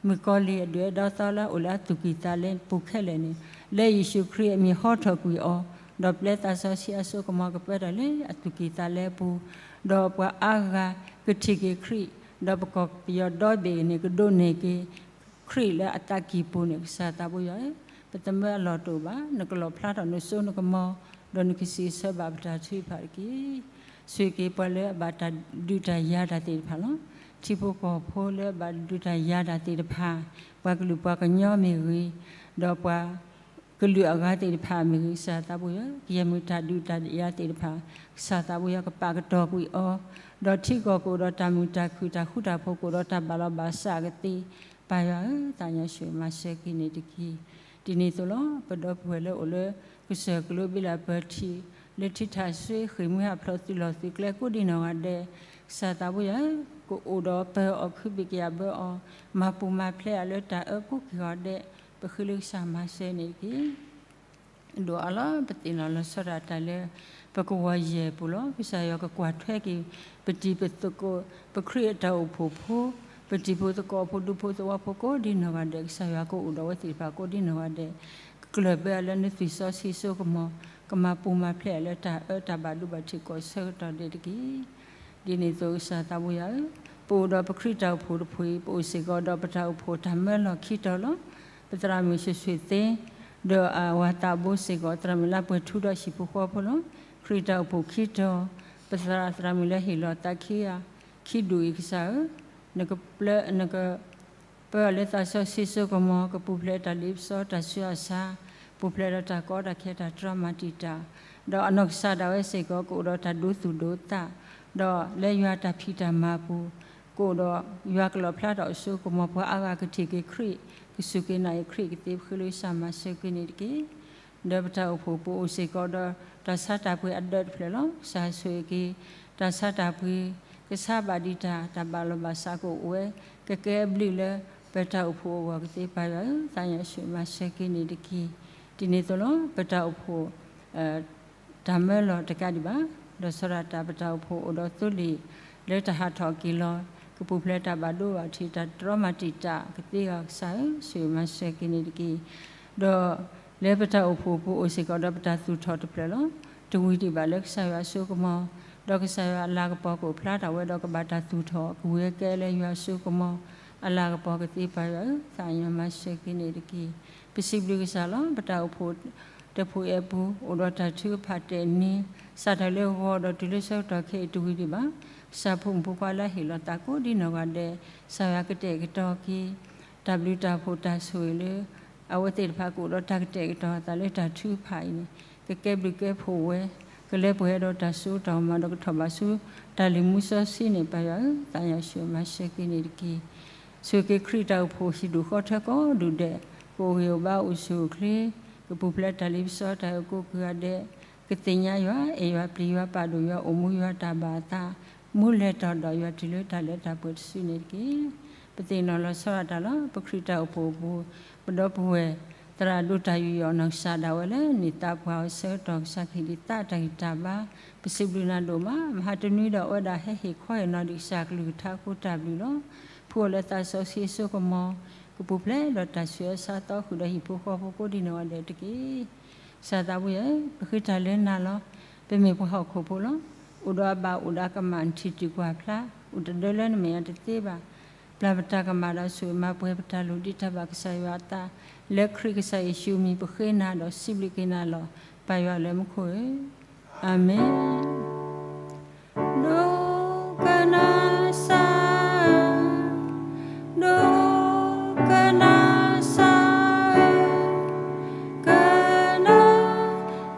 မုၣ်ကီၤလံၢ်အဒုးအဒီသီလၢအအိၣ်လၢအသူၣ်ကံၢ်သးလဲပူၤခဲလၢာ်န့ၣ်, လၢယ့ၣ်ၡူးခရံာ်အမံၤဟီထီၣ်ကွံာ်အီၤ, ဒီးပျဲသးစီဆှံအစိကမီၤကပၢထီၣ်လၢအသူၣ်ကံၢ်သးလဲအပူၤ, ဒီးပှၤအါဂၤကထံၣ်က့ၤခရံာ်, ဒီးပကီၢ်ပယီၤဒီဘ့ၣ်န့ၣ် ကဒိးန့ၢ်က့ၤ ခရံာ်လၢအသးကံၢ်ပူၤန့ၣ် ကစၢ်သးဘိယွၤဧၢ, ပသမၢအလီၢ်တအိၣ်ဘၣ်, နကလီၣ်ဖျါထီၣ်နစိနကမီၤ, ဒီးနကစံးဆၢဘၣ်ပတၢ်ထုကဖၣ်တက့ၢ်. ဆိၣ်ဂ့ၤက့ၤပှၤလၢအဘၣ်တၢ်ဒုးတၢ်ယၤတၢ်သ့ၣ်တဖၣ်လီၤ. ထံဖိကီၢ်ဖိလၢအဘၣ်ဒုးတၢ်ယၤတၢ်သ့ၣ်တဖၣ်, ပှၤကလုာ်ပှၤကညီမ့ၢ်ဂ့ၤ, ဒီးပှၤ ကလုာ်အဂၤသ့ၣ်တဖၣ်မ့ၢ်ဂ့ၤ ကစၢ်သးဘိယွၤ ကယဲၢ်မ့ၢ်တၢ်ဒုးတၢ်ယၤသ့ၣ်တဖၣ် ကစၢ်သးဘိယွၤကပာ်ကတီၤကွံာ်အီၤ, ဒီးထံကီၢ်ကအိၣ်ဒီးတၢ်မုာ်တၢ်ခုၣ် တၢ်ဃူတၢ်ဖိးကအိၣ်ဒီးတၢ်ဘၣ်လီၤဘၣ်စးကသ့ ပၢ်ယွၤဧၢ သးကညီၤဆိၣ်ဂ့ၤမၤစၢၤက့ၤန့ၣ်တက့ၢ်. ဒ်န့ၣ်အသိးလီၤ ပဒီပုၢ်ဝဲၢ်လၢအိၣ်လၢ ကစၢၢ်ကလိဘ့လၢပၢၤထံး လၢထံထၣ်စွ့ ဃ့ၢ်မှံဟးဖျိးသုးလီၢ်သုးကျဲကိးဒံနီၢ်ဂၤဒဲး ကစၢ်သးဘိယွၤဧၢ ကအိၣ်ဒီးပၢၤအီၣ်ခုဘံၣ်ကယာ်ဘၢအီၤ မၤပူၤမၤဖျဲးအီၤလၢတၢ်အၢကိးက့ၤဂီၤဒဲး ပဃ့လၢကစၢ်မၤစၢၤန့ၣ်တက့ၢ်. ဒိၣ်အါလီၤ ပသ့ၣ်နီၣ်လီၤဆီဒၣ်တၢ်လၢ ပကဝီၤယဲၢ်ပူၤလီၤ. ကစၢ်ယွၤကကွၢ်ထွဲက့ၤ ပတံၤပသကိး ပခရံာ်အတၢ်အိၣ်ဖှိၣ်ဖိ ပတံၤဖိသကိးဖိ ဒူဖိသဝီဖိကိးဒံနီၢ်ဂၤဒဲး ကစၢ်ယွၤကအိၣ်ဒီးအဝဲသ့ၣ်တဖၣ်ကိးဒံနီၢ်ဂၤဒဲး ကကျၢၢ်ဘၢအီၤလၢနသွံၣ်စီဆှံစိကမီၤ ကမၤပူၤမၤဖျဲးအီၤလၢတၢ်အၢတၢ်ဘၣ်ဒိဘၣ်ထံးကီၢ်ဆၢကတီၢ်ဒဲးတက့ၢ်. ဒ်န့ၣ်အသိးကစၢ်သးဘိယွၤဧၢ, ပအိၣ်ဒီးပခရံာ်တၢ်အိၣ်ဖှိၣ်တဖှိၣ်အံၤ ပအိၣ်စ့ၢ်ကီးဒီးပတၢ်အိၣ်ဖှိၣ်တၢ်မၢလီၢ်ခံတီၤလီၤ. ပသရၣ်မုၣ်ဆံးဆံးသ့, ဒီးအဝၤသးဘိစ့ၢ်ကီး သရၣ်မုၣ်လၢပှဲၤထူဒီးဟံၣ်ဖိဃီဖိလီၤ. ခရံာ်တၢ်အိၣ်ဖှိၣ်ခံတီၤ, ပသရၣ်သရၣ်မုၣ်လၢဟ့ၣ်လီၤသးခံဂၤ, ခံဒူၣ်အံၤကစၢ်ဧၢ, နကပျၢ် နက ပၢအီၤလၢသးစီဆှံစိကမီၤ ကပူၤဖျဲးတၢ်လ့ပစီတၢ်ဆူးအဆါ, ပူၤဖျဲးဒီးတၢ်ကီတၢ်ခဲတၢ်တြီမၤတံာ်တာ်, ဒီးအနီၢ်ကစၢ်ဒၣ်ဝဲစ့ၢ်ကီး ကအိၣ်ဒီးတၢ်ဒိသူၣ်ဒိသး, ဒီးလၢယွၤတၢ်ဖံးတၢ်မၤပူၤ, ကအိၣ်ဒီးယွၤကလီၣ်ဖျါထီၣ်အစိကမီၤ ပှၤအါဂၤကထံၣ်က့ၤခရံာ်, ကစူၢ်က့ၤနာ်က့ၤခရံာ်ကသ့ ပဃ့လၢကစၢ်မၤစၢၤကွံာ်န့ၣ်တက့ၢ်. ဒီးပတၢ်အိၣ်ဖှိၣ်ပူၤအိၣ်စ့ၢ်ကီးဒီး တၢ်ဆါတၢ်ပှ့ၤအဒၢးတဖျၢၣ်လီၤ. ကစၢ်ဆိၣ်ဂ့ၤက့ၤ တၢ်ဆါတၢ်ပှ့ၤ, ကဆါဘၣ်ဒံးတၢ် တၢ်ဘၣ်လီၤဘၣ်စးကအိၣ်ဝဲ, ကကဲဘျုးလၢ ပတၢ်အိၣ်ဖှိၣ်အဂီၢ်ကသ့ ပၢ်ယွၤဧၢ, သးကညီၤဆိၣ်ဂ့ၤမၤစၢၤက့ၤန့ၣ်တက့ၢ်. ဒ်န့ၣ်အသိးလီၤ ပတၢ်အိၣ်ဖှိၣ် တၢ်မၢလီၤတကးဒံးဘၣ်, ဒီးဆီဒၣ်တၢ်ပတၢ်အိၣ်ဖှိၣ်အိၣ်ဒီးသိလ့ၣ် လၢတၢ်ဟးထီၣ်က့ၤလီၤ, ကပူၤဖျဲးတၢ်ဘၣ်ဒိဘၣ်ထံး တၢ်တြီမၤတံာ်တာ်ကသ့အဂီၢ် ကစၢ်ဧၢ, ဆိၣ်ဂ့ၤမၤစၢၤက့ၤန့ၣ်တက့ၢ်. ဒီးလၢပတၢ်အိၣ်ဖှိၣ်ပူၤအိၣ်စ့ၢ်ကီးဒီးပတၢ်သူၣ်ထီၣ်တဖျၢၣ်လီၤ. တဝံၤဒံးဘၣ်လၢကစၢ်ယွၤအစိကမီၤ, ဒီးကစၢ်ယွၤအလၤကပီၤကအိၣ်ဖျါထီၣ်ဝဲဒီးကဘၣ်တၢ်သူၣ်ထီၣ် ကဝံၤဝဲကဲလၢယွၤအစိကမီၤ အလၤကပီၤကသ့ ပၢ်ယွၤဧၢ, သးကညီၤမၤစၢၤက့ၤန့ၣ်တက့ၢ်. ပစံးဘျုးကစၢ်လီၤ. ပတၢ်အိၣ်ဖှိၣ်တဖှိၣ်အံၤအပူၤ အိၣ်ဒီးတၢ်ထုကဖၣ်တဲာ်နံၤ စးထီၣ်လၢဂီၤဒီးတုၤလၢဆၢကတီၢ်ခဲအံၤတဝံၤဒံးဘၣ်. ကစၢ်ဖိမုၣ်ဖိခွါလၢအဟ့ၣ်လီၤသးကိးဒံနီၢ်ဂၤဒဲး ကစၢ်ယွၤကတဲာ်ကတီၤက့ၤ တၢ်ဘျုးတၢ်ဖှိၣ်တၢ်ဆိၣ်ဂ့ၤလၢ အဝဲသ့ၣ်တဖၣ်ကအိၣ်ဒီးတၢ်ကတဲာ်ကတီၤအသးလၢတၢ်ထုကဖၣ်အံၤန့ၣ် ကကဲဘျုးကဲဖှိၣ်ဝဲ, ကလၢပှဲၤဒီးတၢ်စိတၢ်ကမီၤဒီးကထီၣ်ဘၣ်ဆူတၢ်လုၢ်မူစီဆှံန့ၣ် ပၢ်ယွၤဧၢ, သးကညီၤဆိၣ်ဂ့ၤမၤစၢၤက့ၤန့ၣ်တက့ၢ်. ဆိၣ်ဂ့ၤက့ၤခရံာ်တၢ်အိၣ်ဖှိၣ်ဟံၣ်ဒူၣ်ဃီထွဲကိးဒူၣ်ဒဲး ကအိၣ်ဂံၢ်အိၣ်ဘါအိၣ်ဆူၣ်အိၣ်ချ့, ကပူၤဖျဲးတၢ်လ့ပစီတၢ်အၢကိးက့ၤဂၤဒဲး, ကသ့ၣ်ညါယွၤ, အဲၣ်ယွၤပျံၤယွၤပာ်ဒိၣ်ယွၤ အိၣ်မူယွၤတၢ်ဘၣ်အသး, မူလဲၤထီၣ်ဒီးယွၤတုၤလၢတၢ်လၢတၢ်ပှဲၤတစုန့ၣ်တက့ၢ်. ပသ့ၣ်နီၣ်လီၤဆီဒၣ်တၢ်လီၤ. ပခရံာ်တၢ်အိၣ်ဖှိၣ်အပူၤ ပဒီပုၢ်ဝဲၢ် သရၣ်ဒိၣ်တၢ်ယူးယီၣ် နီၢ်ကစၢ်ဒၣ်ဝဲလၢန့ၢ်သါပှၢ်အီၤဆၢကတီၢ် ကစၢ်ကဟ့ၣ်ဒံးသးတၢ်ဂံၢ်တၢ်ဘါ, ပစံးဘျုးနၤဒိၣ်မး, မဟါတနွံဒီးအဝဲဒၣ်ဟဲဟ့ၣ်ခီဟ့ၣ်နီၤဒံးကစၢ်ကလုၢ်ကထါအဃိတၢ်ဘျုးလီၤ. ဖှူအီၤလၢသးစီဆှံအစိကမီၤ, ကပူၤဖျဲးဒီးတၢ်ဆူးအါဆါသီဃုာ်ဒီးဟံၣ်ဖိဃီဖိကိးဒံနီၢ်ဂၤဒဲးတက့ၢ်. ကစၢ်သးဘိယွၤဧၢ, ပဃ့တၢ်လၢနၤလီၤ. ပမ့ၢ်ပှၤဟီၣ်ခိၣ်ဖိလီၤ. အိၣ်ဒီးအဘၣ်အိၣ်ဒီးအကမၣ် နထံၣ်တံၢ်ကွၢ်ဖျါ, အိၣ်တဒၢလၢနမဲာ်ညါတသ့ဘၣ်. ပျၢ်ပတၢ်ကမၣ်ဒီးဆိၣ်ဂ့ၤမၤပှဲၤပတၢ်လိၣ်ဒ်တၢ်ဘၣ်ကစၢ်ယွၤအသး, လၢခရံာ်ကစၢ်ယ့ၣ်ၡူးအမံၤ ပဃ့နၤဒီးစံးဘျုးက့ၤနၤလီၤ. ပၢ်ယွၤလၢမူခိၣ်ဧၢ, အၤမ့ၣ်. ဒိကနၣ်စၢ်ဧၢ, ဒိကနၣ်စၢ်ဧၢ, ကနၣ်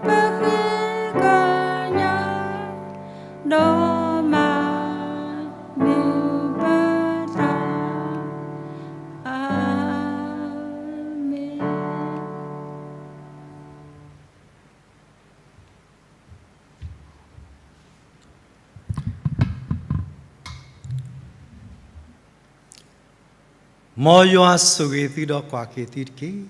ပဃ့ကညး, ဒီးမၤမုာ်ပသး, အၤမ့ၣ်. မ်ယွၤဆိၣ်ဂ့ၤသုဒီးကွၢ်က့ၤသုတက့ၢ်.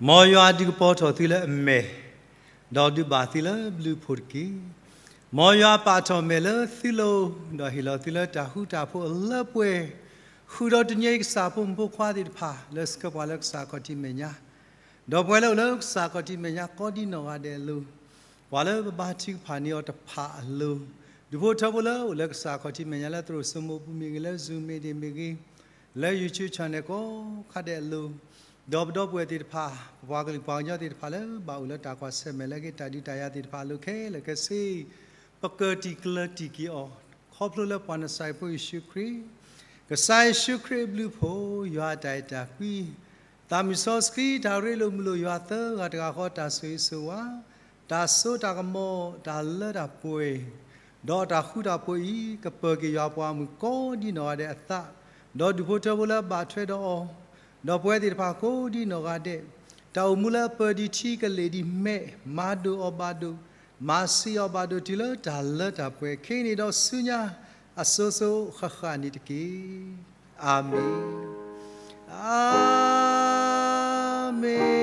မ်ယွၤဒုးကပီၤထီၣ်သုလၢအမဲာ်, ဒီးဒုးဘၣ်သုလၢဘျုးအဖှိၣ်တက့ၢ်. မ်ယွၤပာ်ထီၣ်မဲာ်လၢသုလိၤ, ဒီးဟ့ၣ်လီၤသုလၢတၢ်ဃူတၢ်ဖိးအလၢပှဲၤ, ဃုာ်ဒီးတနံၤအံၤကစၢ်ဖိမုၣ်ဖိခွါသ့ၣ်တဖၣ် လၢဆှၢပှၤလၢကစၢ်ခီၣ်ထံးမဲာ်ညါ ဒီးပှၤလၢအိၣ်လၢကစၢ်ခီၣ်ထံးမဲာ်ညါကိးဒံနီၢ်ဂၤဒဲးအလိၤ, ပှၤလၢပဘါထုကဖၣ်န့ၢ်အီၤတဖၣ်အလိၤ, ဒူၣ်ဖိထၢဖိလၢအိၣ်လၢကစၢ်ခီၣ်ထံးမဲာ်ညါလၢသရိာ်စိမိၤပူၤမ့ၢ်ဂ့ၤ, လၢ Zoom meeting မ့ၢ်ဂ့ၤ, လၢ YouTube channel ကိးခါဒဲးအလိၤ, ဒီးပဒီပုၢ်ဝဲၢ်သ့ၣ်တဖၣ်, ပပှၤကလုာ်ပှၤကညီသ့ၣ်တဖၣ်လၢဘၣ်အိၣ်လၢတၢ်ကွၢ်ဆၢၣ်မဲာ်လၢက့ၤတၢ်ဒုးတၢ်ယၤသ့ၣ်တဖၣ်အလိၤခဲလၢာ်ခဲဆ့ ပကၢၢ်တံၢ်ကျၢၤတံၢ်က့ၤအီၤ, ခီဖျိလၢပှၤနစၤရ့းဖိယ့ၣ်ၡူးခရံာ်, ကစၢ်ယ့ၣ်ၡူးခရံာ်အဘျုးအဖှိၣ်, ယွၤအတၢ်အဲၣ်တၢ်ကွံ, သးမုၢ်စီဆှံ တၢ်ရ့လိာ်မုာ်လိာ်ယွၤသၢဂၤတဂၤဃီ တၢ်ဆိၣ်ဂ့ၤဆိၣ်ဝါ, တၢ်စိတၢ်ကမီၤ, တၢ်လၢတၢ်ပှဲၤ, ဒီးတၢ်ဃူတၢ်ဖိးအံၤ ကပၢၤက့ၤယွၤပှၤဂီၢ်မုၢ်ကိးဒ်နီၢ်ဂၤဒဲးအသး, ဒီးဒူၣ်ဖိထၢဖိလၢအဘၣ်ထွဲဒီးအီၤ, ဒီးပဝဲသ့ၣ်တဖၣ်ကိးဒ်နီၢ်ဂၤဒဲး, တၢ်အိၣ်မူလၢအပၢၤဒ်ထံကလ့ၢ်ဒ်မဲး, မၤဒိၣ်အီၤဘၣ်ဒိၣ်, မၤဆံးအီၤဘၣ်ဒိၣ်တုၤလၢတၢ်လၢတၢ်ပှဲၤ, ခဲအံၤန့ၣ်ဒီးဆူညါအစိၤစိၤဃၣ်ဃၣ်န့ၣ်တက့ၢ်. အၤမ့ၣ်, အၤမ့ၣ်.